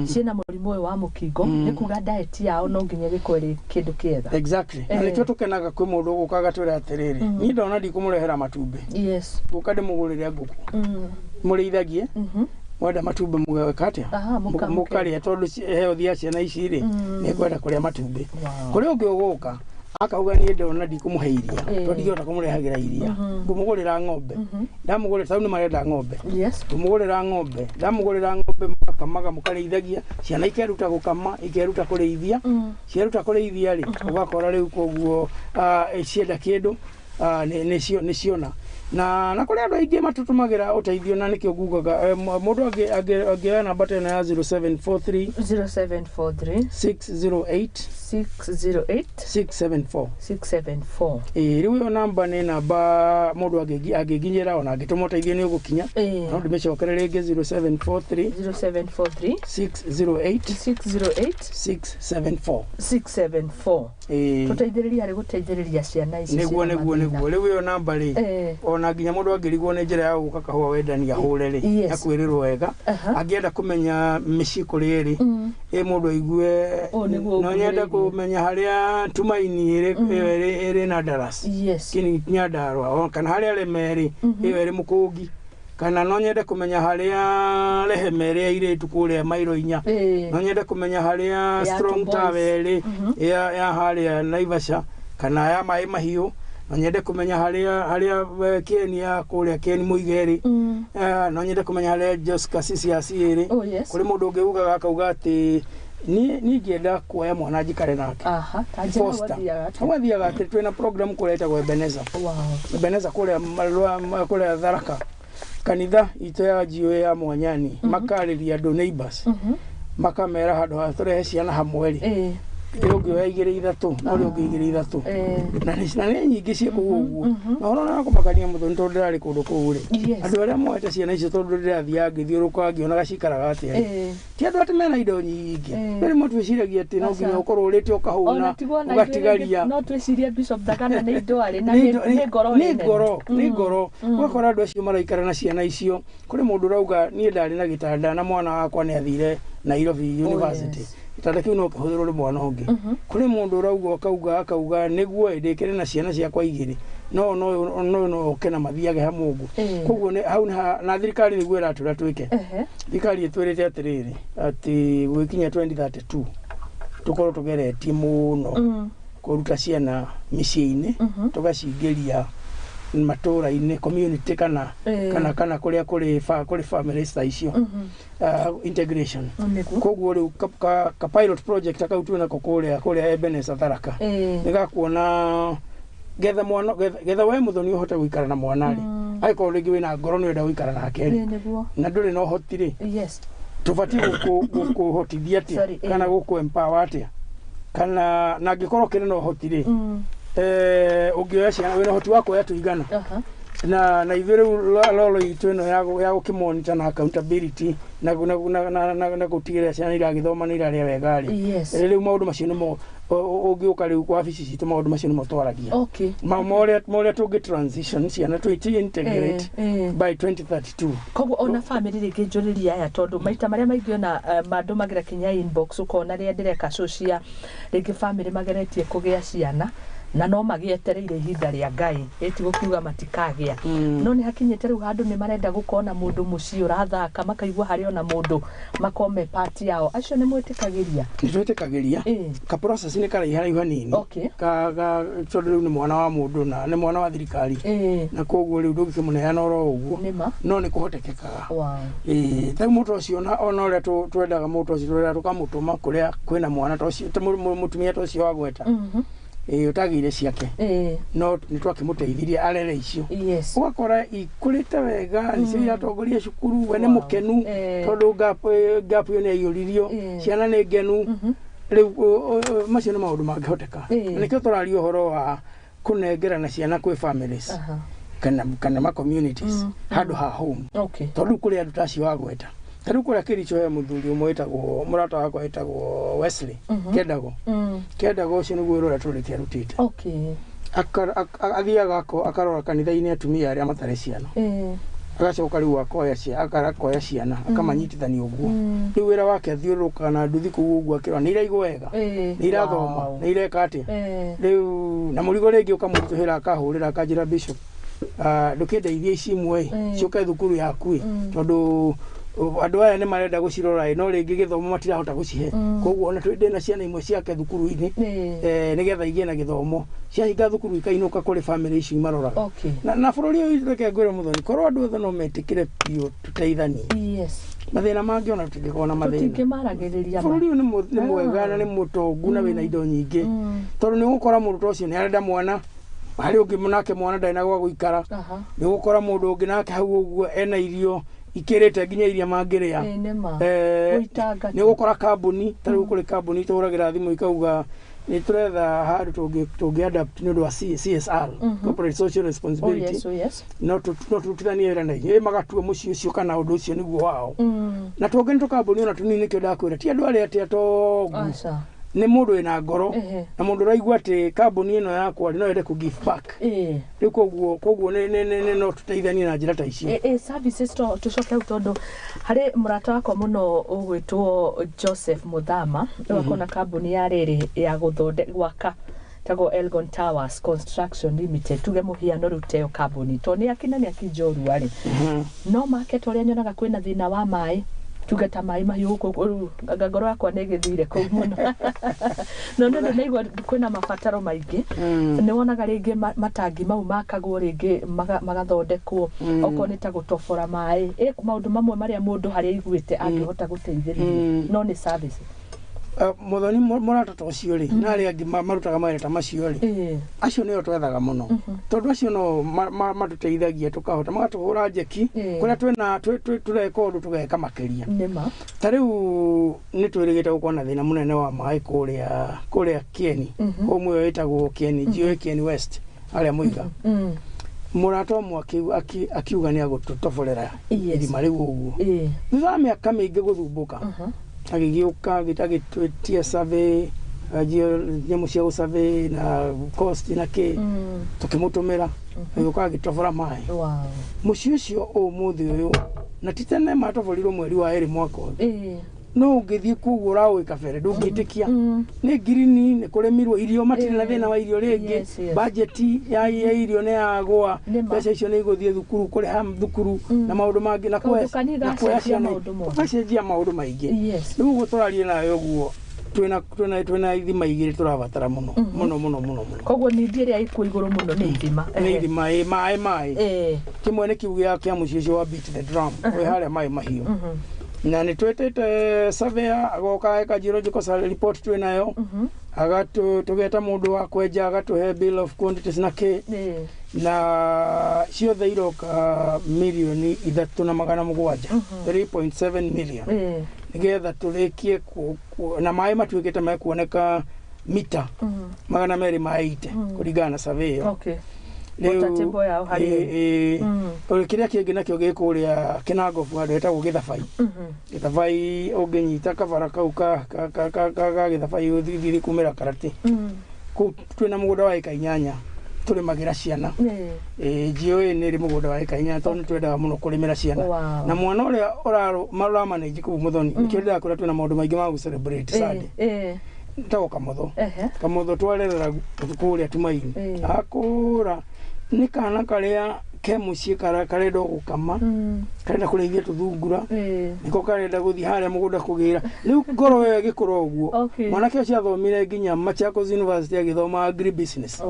S1: ciĩna mũrimũ ũyũ wa mũkingo, nĩ kuga diet yao no nginya ĩgĩkorwo ĩrĩ kĩndũ kĩega.
S2: Exactly, na nĩkĩo tũkenaga kwĩ mũndũ ũgũka agatwĩra atĩrĩrĩ, niĩ ndona ndikũmũrehera matumbĩ, ngũka ndĩmũgũrĩre ngũkũ, mũrĩithagie, mwenda matumbĩ mũgeka atĩa? Mũkarĩa, tondũ health ya ciana ici rĩ, nĩ kwenda kũrĩa matumbĩ. Kũrĩ ũngĩ ũgũka akauga niĩ ndona ndikũmũhe iria, tondũ ndingĩhota kũmũrehagĩra iria, ngũmũgũrĩra ng'ombe, ndamũgũrĩra, tondũ nĩ marenda ng'ombe, ngũmũgũrĩra ng'ombe, ndamũgũrĩra ng'ombe mũgakamaga, mũkarĩithagia, ciana ikeruta gũkama, ikeruta kũrĩithia. Cieruta kũrĩithia rĩ, ũgakora rĩu koguo cienda kĩndũ, nĩ ciona. Na kũrĩ andũ aingĩ matũtũmagĩra ũteithio, na nĩkĩo ngugaga mũndũ angĩoya namba ta ĩno ya 0743
S1: 0743
S2: 608
S1: 608
S2: 674.
S1: 674.
S2: Ĩĩ, rĩu ĩyo namba nĩ namba mũndũ angĩnginyĩra, ona angĩtũma ũteithio nĩ ũgũkinya. No ndĩmĩcokere rĩngĩ: 0743
S1: 0743
S2: 608
S1: 608
S2: 674.
S1: 674.
S2: Ĩĩ.
S1: Tũteithĩrĩrie harĩ gũteithĩrĩria ciana ici
S2: Nĩguo.
S1: ciĩna
S2: Nĩguo.
S1: mathĩna.
S2: Nĩguo, rĩu ĩyo namba rĩ, ona nginya mũndũ angĩrigwo nĩ njĩra ya gũka kahũa wendani ahũre rĩ, akwĩrĩrwo wega. Angĩenda kũmenya mĩciĩ kũrĩa ĩrĩ, ĩ mũndũ aigue
S1: Ũũ nĩguo
S2: no nyende
S1: ũkuhĩrĩirie.
S2: kũmenya harĩa Tumaini ĩrĩ, ĩyo ĩrĩ na Dallas, kini Nyandarua, o kana harĩa Reme ĩrĩ, ĩyo ĩrĩ Mũkũngi, kana no nyende kũmenya harĩa Rehema ĩrĩ ya airĩtu kũrĩa mairo 4, no nyende kũmenya harĩa
S1: Ya
S2: Strong
S1: Two Boys.
S2: Tower ĩrĩ ya harĩa Naivasha, kana ya maĩ mahiũ, no nyende kũmenya harĩa Kĩeni ya kũrĩa Kĩeni Mũige ĩrĩ, no nyende kũmenya harĩa Josca CCRC ĩrĩ.
S1: Oh, yes.
S2: Kũrĩ mũndũ ũngĩ ugaga akauga atĩ niĩ ingĩenda kuoya mwana njikare nake.
S1: Aha, ta njĩra
S2: Foster.
S1: gwathiaga atĩa?
S2: Hau athiaga atĩ twĩna program kũrĩa ĩtagwo Ebeneza. Ebeneza kũrĩa kũrĩa Tharaka, kanitha itũ ya GOA ya Mwanyani, makarĩria andũ neighbors, makamera handũ ha tũrehe ciana hamwe rĩ, ũngĩoya igĩrĩ ithatũ na ũrĩa ũngĩ igĩrĩ ithatũ. Na nĩ nyingĩ ciĩ kũu ũguo, na ũhoro ũrĩa wa kũmakania mũthoni, tondũ ndĩrarĩ kũndũ kũu rĩ, andũ arĩa moete ciana icio, tondũ ndĩrathiaga ngĩthiũrũrũkaga ngĩonaga cikaraga atĩa rĩ, ti andũ atĩ mena indo nyingĩ. Rĩmwe twĩciragia atĩ no nginya
S1: Aca.
S2: ũkorwo ũrĩte ũkahũna
S1: Ona tiguo na ithuĩ rĩngĩ
S2: ũgatigaria.
S1: no twĩcirie Bishop Thagana nĩ indo arĩ na
S2: Nĩ
S1: nĩ ngoro
S2: nĩ
S1: nene.
S2: ngoro, nĩ ngoro. Ũgakora andũ acio maraikara na ciana icio, kũrĩ mũndũ ũrauga niĩ ndarĩ na gĩtanda na mwana wakwa nĩ athire Nairobi
S1: Oh,
S2: University.
S1: yes.
S2: Gĩtanda kĩu no kĩhũthĩrwo nĩ mwana ũngĩ. Kũrĩ mũndũ ũrauga akauga akauga nĩguo ndĩkĩre na ciana ciakwa igĩrĩ, no no no no oke na mathiage hamwe ũguo. Koguo nĩ hau na thirikari nĩguo ĩratwĩra twĩke. Thirikari ĩtwĩrĩte atĩrĩrĩ, atĩ gũgĩkinya 2032 tũkorwo tũgeretie mũno kũruta ciana mĩciĩ-inĩ, tũgacingĩria matũra-inĩ, community, kana kana kana kũrĩa kũrĩ kũrĩ families ta icio, integration. Koguo rĩu ka pilot project kau twĩnako kũrĩa Ebenezer Tharaka nĩ gakuona getha mwana getha we mũthoni ũhote gũikara na mwana rĩ, angĩkorwo rĩngĩ wĩna ngoro nĩ ũrenda gũikara nake rĩ, na ndũrĩ na ũhoti rĩ, tũbatiĩ gũkũhotithia atĩa kana gũkũ empower atĩa, kana na angĩkorwo kĩrĩ na ũhoti rĩ, ũngĩoya ciana wĩna ũhoti wa kuoya tũigana, na ithuĩ rĩu rolo itũ ĩno ya gũkĩmonitor na accountability na gũtigĩrĩra ciana iragĩthoma na irarĩa wega rĩ, rĩu maũndũ macio nĩmo ũngĩũka rĩu wabici citũ, maũndũ macio nĩmo twaragia. Marĩa tũngĩ transition ciana tũ integrate by 2032.
S1: Koguo ona family rĩngĩ njũrĩria aya, tondũ maita marĩa maingĩ ona mandũmagĩra kinya inbox, ũkona rĩrĩa ndĩreka show cia rĩngĩ family mageretie kũgĩa ciana na no magĩetereire ihinda rĩa Ngai, ĩti gũkiuga matikagĩa, no nĩ hakinyĩte rĩu handũ nĩ marenda gũkona mũndũ mũciĩ ũrathaka, makaigua harĩ ona mũndũ makome part yao. Acio nĩ mwĩtĩkagĩria?
S2: Nĩ twĩtĩkagĩria. Ka process nĩ karaiharaihu hanini, ka tondũ rĩu nĩ mwana wa mũndũ na nĩ mwana wa thirikari, na koguo rĩu ndũngĩkĩmũneana oro ũguo, no nĩ kũhotekekaga. Rĩu mũndũ ũcio ona ũrĩa twendaga mũndũ ũcio, twendaga tũkamũtũma kũrĩa kwĩna mwana ta ũcio, mũtumia ta ũcio wagweta, ũtagĩire ciake, no nĩ twakĩmũteithirie arere icio, ũgakora ikũrĩte wega, nĩcio iratongoria cukuru, we nĩ mũkenu tondũ gap ĩyo nĩ yaiyũririo, ciana nĩ ngenu. Rĩu macio nĩ maũndũ mangĩhoteka. Nĩkĩo tũraria ũhoro wa kũnengerana ciana kwĩ families kana ma communities handũ ha home, tondũ kũrĩ andũ ta acio wagweta. Ta rĩu kũrĩa Kĩricho he mũthuri ũmwe wĩtagwo, mũrata wakwa wĩtagwo Wesley Kendago. Kendago ũcio nĩguo wĩra ũrĩa tũrĩte arutĩte. Athiaga akarora kanitha-inĩ atumia arĩa matarĩ ciana, agacoka rĩu akoya ciana akamanyitithania ũguo. Rĩu wĩra wake athiũrũrũkaga na nduthi kũu ũguo akĩrora nĩ iraigua wega, nĩ irathoma, nĩ ireka atĩa. Rĩu na mũrigo rĩngĩ ũkamũritũhĩra, akahũrĩra akanjĩra, Bishop, ndũkĩndeithie ici imwe ciũke thukuru yaku, tondũ andũ aya nĩ marenda gũcirora, no rĩngĩ gĩthomo matirahota gũcihe. Koguo ona ndĩna ciana imwe ciake thukuru-inĩ, nĩgetha igĩe na gĩthomo, ciahinga thukuru ikainũka kũrĩ family ici maroraga. Na bũrũri ũyũ reke ngwĩre mũthoni, korwo andũ othe no metĩkĩre biũ tũteithanie, mathĩna mangĩ ona tũtingĩkorwo na mathĩna.
S1: Tũtingĩmaragĩrĩria.
S2: Bũrũri ũyũ nĩ mwega na nĩ mũtongu na wĩna indo nyingĩ, tondũ nĩ ũgũkora mũndũ ta ũcio nĩ arenda mwana, harĩ ũngĩ nake mwana ndarĩ na gwa gũikara, nĩ ũgũkora mũndũ ũngĩ nake hau ũguo ena irio ikĩrĩte nginya iria mangĩrĩa. Nĩ ũgũkora kambuni ta rĩu kũrĩ kambuni tũhũragĩra thimũ ikauga nĩ tũretha handũ tũngĩ adapt nĩ ũndũ wa CSR, corporate social responsibility, no tũrutithanie wĩra na inyuĩ, magatua mũciĩ ũcio kana ũndũ ũcio nĩguo wao. Na tũngĩ nĩ tũkambuni ona tũnini, nĩkĩo ndakwĩra ti andũ arĩa atĩ atongu, nĩ mũndũ wĩna ngoro na mũndũ ũraigua atĩ kambuni ĩno yakwa no ende kũ give back. Rĩu koguo nĩ no tũteithanie na njĩra ta icio.
S1: Services tũcoke hau, tondũ harĩ mũrata wakwa mũno ũgwĩtwo Joseph Muthama, ũgakorwo na kambuni ya rĩrĩ ya gũthonde gwaka tagwo Elgon Towers Construction Limited, tuge mũhiano rĩu teo kambuni tondũ nĩ akina nĩ akinjorua rĩ, no market ũrĩa nyonaga kwĩna thĩna wa maĩ, tuge ta maĩ mahiũ gũkũ rĩu anga ngoro yakwa nĩ ĩgĩthire kũu mũno, no nĩ ũndũ naigua kwĩna mabataro maingĩ. Nĩ wonaga rĩngĩ matangi mau makagwo rĩngĩ magathondekwo, okorwo nĩ ta gũtobora maĩ, maũndũ mamwe marĩa mũndũ harĩa aiguĩte angĩhota gũteithĩrĩria, no nĩ service.
S2: Mũthoni, mũrata ta ũcio rĩ na arĩa angĩ marutaga mawĩra ta macio rĩ, acio nĩo twethaga mũno, tondũ acio no matũteithagia tũkahota, magatũhũra njeki kũrĩa twĩna tũreka ũndũ tũgeka makĩria. Ta rĩu nĩ twĩrĩgĩte gũkorwo na thĩna mũnene wa maĩ kũrĩa Kieni, home ĩyo ĩtagwo Kieni, GOA Kieni West, harĩa Mũiga. Mũrata ũmwe akiuga nĩ agũtũtoborera irima rĩu ũguo, thutha wa mĩaka mĩingĩ gũthumbũka, agĩgĩũka agĩtwĩtia survey, nyamũ cia gũsurvey na cost na kĩ, tũkĩmũtũmĩra, agĩũka agĩtobora maĩ mũciĩ ũcio ũmũthĩ ũyũ, na ti tene matoborirwo mweri wa 2 mwaka ũyũ. No ũngĩthiĩ kũu ũraũĩ kabere ndũngĩtĩkia nĩ ngirini, nĩ kũrĩmirwo irio, matirĩ na thĩna wa irio rĩngĩ. Budget ya irio nĩ yagũa, mbeca icio nĩ igũthiĩ thukuru, kũrĩha thukuru na maũndũ mangĩ, na
S1: Kaũndũ kanini
S2: na kuoya
S1: gacenjia
S2: ciana
S1: maũndũ mothe.
S2: Gacenjia maũndũ maingĩ. Rĩu ũguo tũraria nawe ũguo, twĩna ithima igĩrĩ tũrabatara mũno mũno mũno mũno mũno.
S1: Koguo nindi ĩrĩa ĩkuo igũrũ mũno nĩ ithima.
S2: Nĩ ithima, ĩ, maĩ. Kĩmwe nĩ kĩu kĩa mũciĩ ũcio wa Beat the Drum wĩ harĩa maĩ mahiũ, na nĩ twĩtĩte surveyor agoka eka geological survey, report twĩ nayo, agatũ tũgeta mũndũ wa kwenja agatũhe bill of quantities na kĩ, na ciothe iroka 3.7 mirioni, 3.7 million, nĩgetha tũrĩkie na maĩ matuĩkĩte mekuoneka mita 280 kũringana na survey ĩyo.
S1: Water table yao harĩa ĩrĩ.
S2: Kĩrĩa kĩngĩ nakĩo gĩ kũrĩa Kĩnangobu handũ hetagwo Gĩthabai. Gĩthabai ũngĩnyita kabara kau ka Gĩthabai ũthiĩ kumĩra Karatĩ, kũu twĩna mũgũnda wa ĩka 8 tũrĩmagĩra ciana. GOA nĩ ĩrĩ mũgũnda wa ĩka 8 tondũ nĩ twendaga mũno kũrĩmĩra ciana. Na mwana ũrĩa ũramanage kũu Mũthoni, nĩkĩo ndĩrakwĩra twĩna maũndũ maingĩ ma gũ celebrate Sunday. Tagwo Kamotho. Kamotho twarerera kũrĩa Tumaini, akũra nĩ kana karĩa ke mũciĩ karenda o gũkama, karenda kũrĩithia tũthungura, nĩko karenda gũthiĩ harĩa mũgũnda kũgĩra. Rĩu ngoro ĩyo ĩgĩkũra ũguo, mwanake ũcio athomire nginya Machakos University agĩthoma agri business.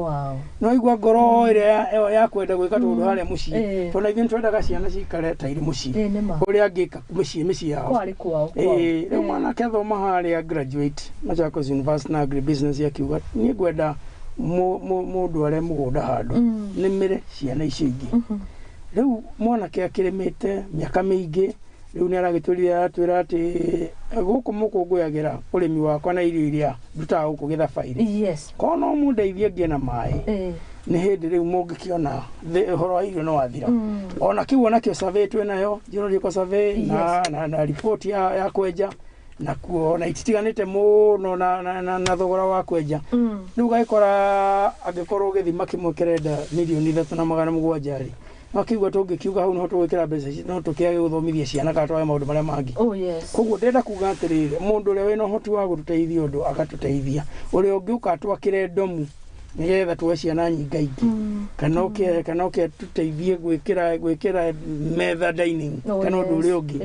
S2: No igua ngoro ĩrĩa ya kwenda gwĩka tũndũ harĩa mũciĩ, tondũ ithuĩ nĩtwendaga ciana cikare ta irĩ mũciĩ,
S1: Ĩ, nĩ ma.
S2: ũrĩa angĩka mĩciĩ yao.
S1: Kwarĩ kwao kwao.
S2: Rĩu mwanake athoma harĩa, graduate Machakos University na agri business, akiuga niĩ ngwenda mũndware mũgũnda handũ nĩmĩre ciana icio ingĩ. Rĩu mwanake akĩrĩmĩte mĩaka mĩingĩ, rĩu nĩ aragĩtwĩrire, aratwĩra atĩ gũkũ mũkũngũyagĩra ũrĩmi wakwa na irio iria ndutaga gũkũ Gĩthabairĩ, korwo no mũndeithie ngĩe na maĩ, nĩ hĩndĩ rĩu mũngĩkĩona ũhoro wa irio no wathira. Ona kĩu onakĩo survey twĩ nayo, geological survey na report ya kwenja nakuo, na ititiganĩte mũno na thogora wa kwenja. Rĩu ũgagĩkora angĩkorwo gĩthima kĩmwe kĩrenda 3.7 mirioni rĩ, no kĩigua tũngĩkiuga hau niho tũgwĩkĩra mbeca ici, no tũkĩage gũthomithia ciana kana twage maũndũ marĩa mangĩ. Koguo ndĩrenda kuga atĩrĩrĩ, mũndũ ũrĩa wĩna ũhoti wa gũtũteithia ũndũ agatũteithia, ũrĩa ũngĩũka atwakĩre ndomu nĩgetha tuoe ciana nyingaingĩ, kana oke tũteithie gwĩkĩra metha dining, kana ũndũ ũrĩa ũngĩ,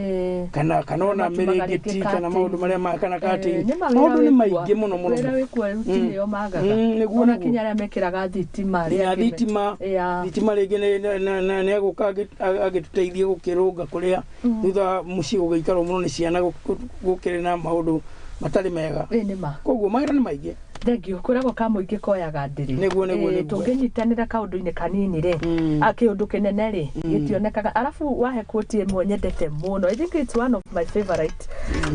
S2: kana ona
S1: Matumaga
S2: mĩrĩngĩti,
S1: rĩngĩ
S2: kana maũndũ marĩa kana curtain.
S1: Nĩ ma
S2: Maũndũ
S1: wĩra
S2: nĩ
S1: wĩkuo.
S2: maingĩ mũno mũno.
S1: Wĩra wĩkuo rĩu ti nĩo magaga.
S2: Nĩguo,
S1: Ona
S2: nĩguo.
S1: kinya arĩa mekĩraga thitima
S2: Ya
S1: arĩa angĩ
S2: thitima, thitima rĩngĩ nĩ egũka agĩtũteithie gũkĩrũnga kũrĩa thutha mũciĩ gũgĩikarwo mũno nĩ ciana gũkĩrĩ na maũndũ matarĩ mega.
S1: Ĩ, nĩ ma.
S2: Koguo mawĩra nĩ maingĩ.
S1: Thengio. Kwĩragwo ka mũingĩ koyaga ndĩrĩ.
S2: Nĩguo, nĩguo.
S1: Tũngĩnyitanĩra kaũndũ-inĩ kanini rĩ, kĩũndũ kĩnene rĩ, gĩtionekaga. Arabu wahe quote ĩmwe nyendete mũno, I think it's one of my favorite.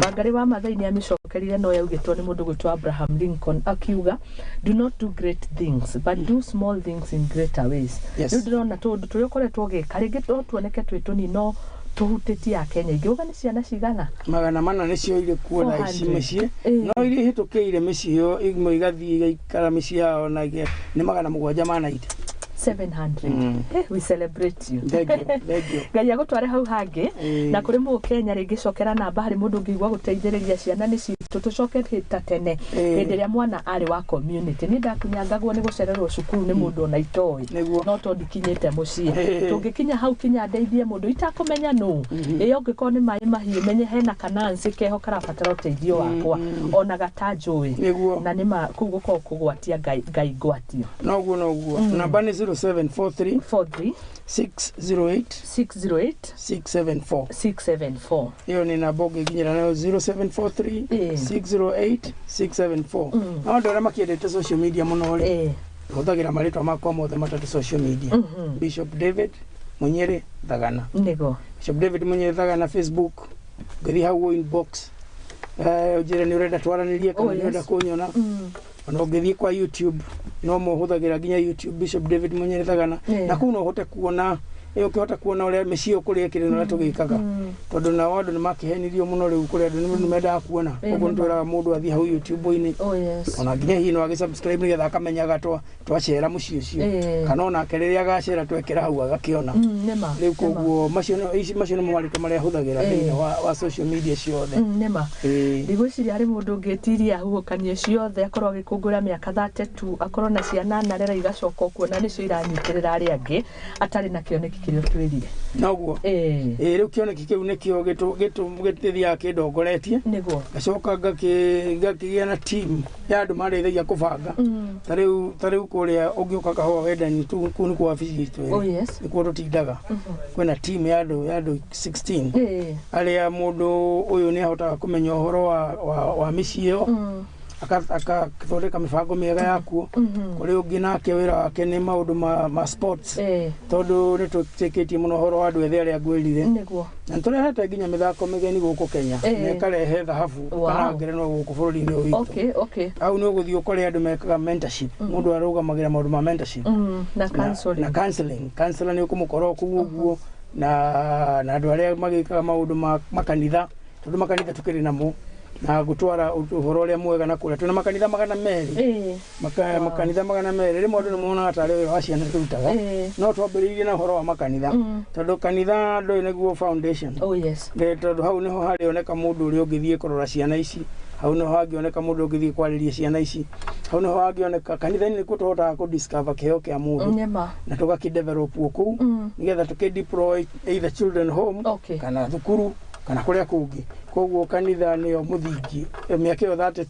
S1: Wangari wa Maathai nĩ amĩcokerire, no yaugĩtwo nĩ mũndũ gwĩtwo Abraham Lincoln, akiuga, "Do not do great things, but do small things in greater ways." Rĩu ndĩrona tũndũ tũrĩa ũkoretwo ũgĩka rĩngĩ no tuoneke twĩ tũnini, no tũhutĩtie Akenya aingĩ. Uga nĩ ciana cigana?
S2: 400 nĩcio irĩ kuo thaa ici
S1: 400.
S2: mĩciĩ, no iria ihĩtũkĩire mĩciĩ ĩyo imwe igathiĩ igaikara mĩciĩ yao na nĩ 790.
S1: 700. Hey, we celebrate you.
S2: Thank you, thank you.
S1: Ngai agũtware hau hangĩ. Na kũrĩ mũkenya rĩngĩ, cokera namba harĩ mũndũ ũngĩigua gũteithĩrĩria ciana nĩ citũ, tũcoke ta tene, hĩndĩ ĩrĩa mwana arĩ wa community. Niĩ ndakunyangagwo nĩ gũcererwo cukuru nĩ mũndũ ona itoĩ, no to ndikinyĩte mũciĩ. Tũngĩkinya hau kinya ndeithie mũndũ itakũmenya nũ, ĩ ũngĩkorwo nĩ maĩ mahiũ, menye hena kanansi keho karabatara ũteithio wakwa ona gatanjũĩ. Na nĩma kũu gũkorwo kũgwatia Ngai, Ngai ngwatio.
S2: Noguo. Namba nĩ 0743
S1: 43
S2: 608
S1: 608
S2: 674.
S1: 674.
S2: Ĩyo nĩ namba ũngĩnginyĩra nayo, 0743 608 674. No andũ arĩa makĩendete social media mũno rĩ, hũthagĩra marĩtwa makwa mothe matatũ social media, Bishop David Munyere Thagana. Bishop David Munyere Thagana Facebook, ngĩthiĩ hau inbox, ũnjĩre nĩ ũrenda twaranĩrie kana nĩ ũrenda kũnyona. Ona ũngĩthiĩ kwa YouTube, no mũhũthagĩra nginya YouTube, Bishop David Munyere Thagana, na kũu no ũhote kuona Ũkĩhota kuona ũrĩa mĩciĩ ĩyo kũrĩa ĩkĩrĩ na ũrĩa tũgĩkaga, tondũ nao andũ nĩ makĩhenirio mũno. Rĩu kũrĩ andũ nĩ mendaga kuona. Ũguo nĩ twĩraga mũndũ athiĩ hau YouTube-inĩ, ona nginya hihi no agĩ subscribe nĩgetha akamenyaga twacera mũciĩ ũcio, kana onake rĩrĩa agacera twekĩra hau agakĩona.
S1: Nĩma.
S2: Rĩu koguo macio nĩmo marĩtwa marĩa hũthagĩra thĩinĩ wa social media ciothe.
S1: Nĩma. Ndigwĩciria harĩ mũndũ ũngĩtiria huhũkanio ciothe, akorwo agĩkũngũĩra mĩaka 32, akorwo na ciana narera igacoka kuona nĩcio iranyitĩrĩra arĩa angĩ, atarĩ na kĩoneki kĩrĩa ũtwĩrire.
S2: Noguo. Rĩu kĩoneki kĩu nĩkĩo gĩthiaga kĩndongoretie.
S1: Nĩguo.
S2: Ngacoka ngakĩgĩa na team ya andũ mandeithagia kũbanga. Ta rĩu kũrĩa ũngĩũka Kahũa Wendani, kũu nĩkuo wabici itũ ĩrĩ. Nĩkuo tũtindaga. Kwĩna team ya andũ 16 arĩa mũndũ ũyũ nĩ ahotaga kũmenya ũhoro wa mĩciĩ ĩyo, akathondeka mĩbango mĩega yakuo. Kũrĩ ũngĩ nake wĩra wake nĩ maũndũ ma sports, tondũ nĩ tũtĩkĩtie mũno ũhoro wa andũ ethĩ arĩa ngwĩrire. Na nĩ tũrehete nginya mĩthako mĩgeni gũkũ Kenya na ĩkarehe thahabu kana ngerenwa gũkũ bũrũri-inĩ ũyũ witũ. Hau nĩ ũgũthiĩ ũkore andũ mekaga mentorship, mũndũ arũgamagĩra maũndũ ma mentorship
S1: Na counseling.
S2: Na counseling. Counselor nĩ ũkũmũkora o kũu ũguo, na andũ arĩa magĩkaga maũndũ ma makanitha, tondũ makanitha tũkĩrĩ namo na gũtwara ũhoro ũrĩa mwega na kũrĩa twĩna makanitha 200. Makanitha 200. Rĩmwe andũ nĩ monaga tarĩ wĩra wa ciana tũrutaga, no twambĩrĩirie na ũhoro wa makanitha, tondũ kanitha ndũĩ nĩguo foundation. Tondũ hau nĩho harĩoneka mũndũ ũrĩa ũngĩthiĩ kũrora ciana ici, hau nĩho hangĩoneka mũndũ ũngĩthiĩ kwarĩria ciana ici, hau nĩho hangĩoneka. Kanitha-inĩ nĩkuo tũhotaga kũ discover kĩheo kĩa mũndũ na tũgakĩ develop o kũu, nĩgetha tũkĩ deploy either children home kana thukuru kana kũrĩa kũngĩ. Koguo kanitha nĩyo mũthingi. Mĩaka ĩyo 32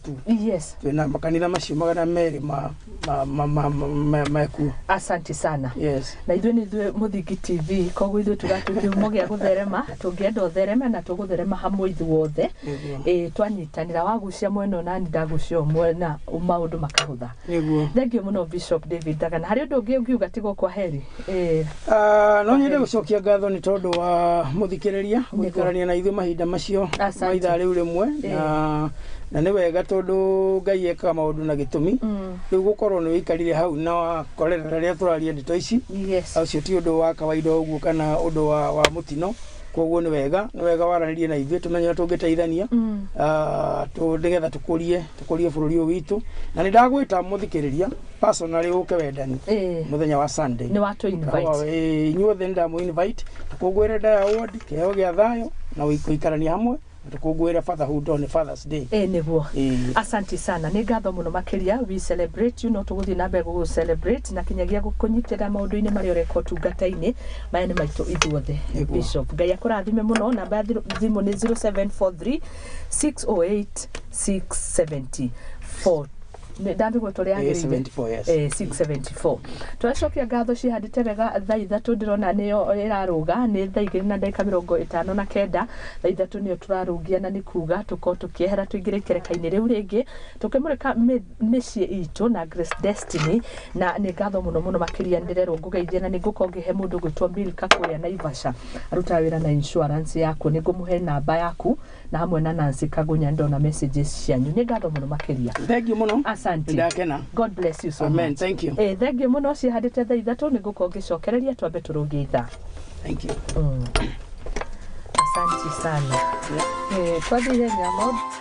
S2: twĩna makanitha macio 200 mekuo.
S1: Asante sana.
S2: Yes.
S1: Na ithuĩ nĩ ithuĩ Mũthingi TV, koguo ithuĩ tugatũ kĩhumo gĩa gũtherema. Tũngĩenda ũthereme na tũgũtherema hamwe ithuothe.
S2: Nĩguo.
S1: Ĩ twanyitanĩra, wagucia mwena ũnani, ndagucia o mwena, maũndũ makahũtha.
S2: Nĩguo.
S1: Thank you mũno, Bishop David Thagana. Harĩ ũndũ ũngĩ ũngiuga tigo kwa heri?
S2: Ah, no nyende gũcokia ngatho nĩ tondũ wa mũthikĩrĩria gũikarania na ithuĩ mahinda macio
S1: Asante.
S2: ma ithaa rĩu rĩmwe, na nĩ wega tondũ Ngai ekaga maũndũ na gĩtũmi. Rĩu gũkorwo nĩ wĩikarire hau na wakorera rĩrĩa tũraria ndeto ici, ũcio ti ũndũ wa kawaida ũguo kana ũndũ wa mũtino. Koguo nĩ wega waranĩrie na ithuĩ tũmenye ũrĩa tũngĩteithania, nĩgetha tũkũrie bũrũri ũyũ witũ. Na nĩ ndagwĩta mũthikĩrĩria personally ũke Wendani mũthenya wa Sunday.
S1: Nĩ watũ invite.
S2: Inyuothe nĩ ndamũ invite tũkũngũĩre Daya Award, kĩheo gĩa thayũ na gũikarania hamwe, na tũkũngũĩre fatherhood on Father's Day.
S1: Ĩ nĩguo.
S2: Ĩĩ.
S1: Asante sana, nĩ ngatho mũno makĩria. We celebrate you. No tũgũthiĩ na mbere gũgũ celebrate na kinyagia kũnyitĩrĩra maũndũ-inĩ marĩa ũreka ũtungata-inĩ maya nĩ maitũ ithuothe.
S2: Nĩguo.
S1: Bishop, Ngai akũrathime mũno. Namba ya thimũ nĩ 0743 608 674. Ndamĩgwo tũrĩa yagĩrĩire?
S2: 74, yes.
S1: 674. Tũracokia ngatho cihandĩte wega. Thaa 3 ndĩrona nĩyo ĩrarũga, nĩ thaa 2:59. Thaa 3 nĩyo tũrarũgia, na nĩ kuga tũkorwo tũkĩehera tũingĩre ikereka-inĩ rĩu rĩngĩ tũkĩmũrĩka mĩciĩ itũ na Grace Destiny. Na nĩ ngatho mũno mũno makĩria. Ndĩrerwo ngũgeithie na nĩ ngũkorwo ngĩhe mũndũ ũgwĩtwo Milka kũrĩa Naivasha, arutaga wĩra na insurance yaku. Nĩ ngũmũhe namba yaku na hamwe na Nancy Kagunya. Ndona messages cianyu. Nĩ ngatho mũno makĩria.
S2: Thank you mũno.
S1: Asante.
S2: Ndakena.
S1: God bless you so
S2: Amen.
S1: much.
S2: Thank you.
S1: Thank you mũno. Cihandĩte thaa 3, nĩ ngũkorwo ngĩcokereria twambe tũrũngie ithaa.
S2: Thank you.
S1: Asante sana. Twathiĩ ihenya maũndũ.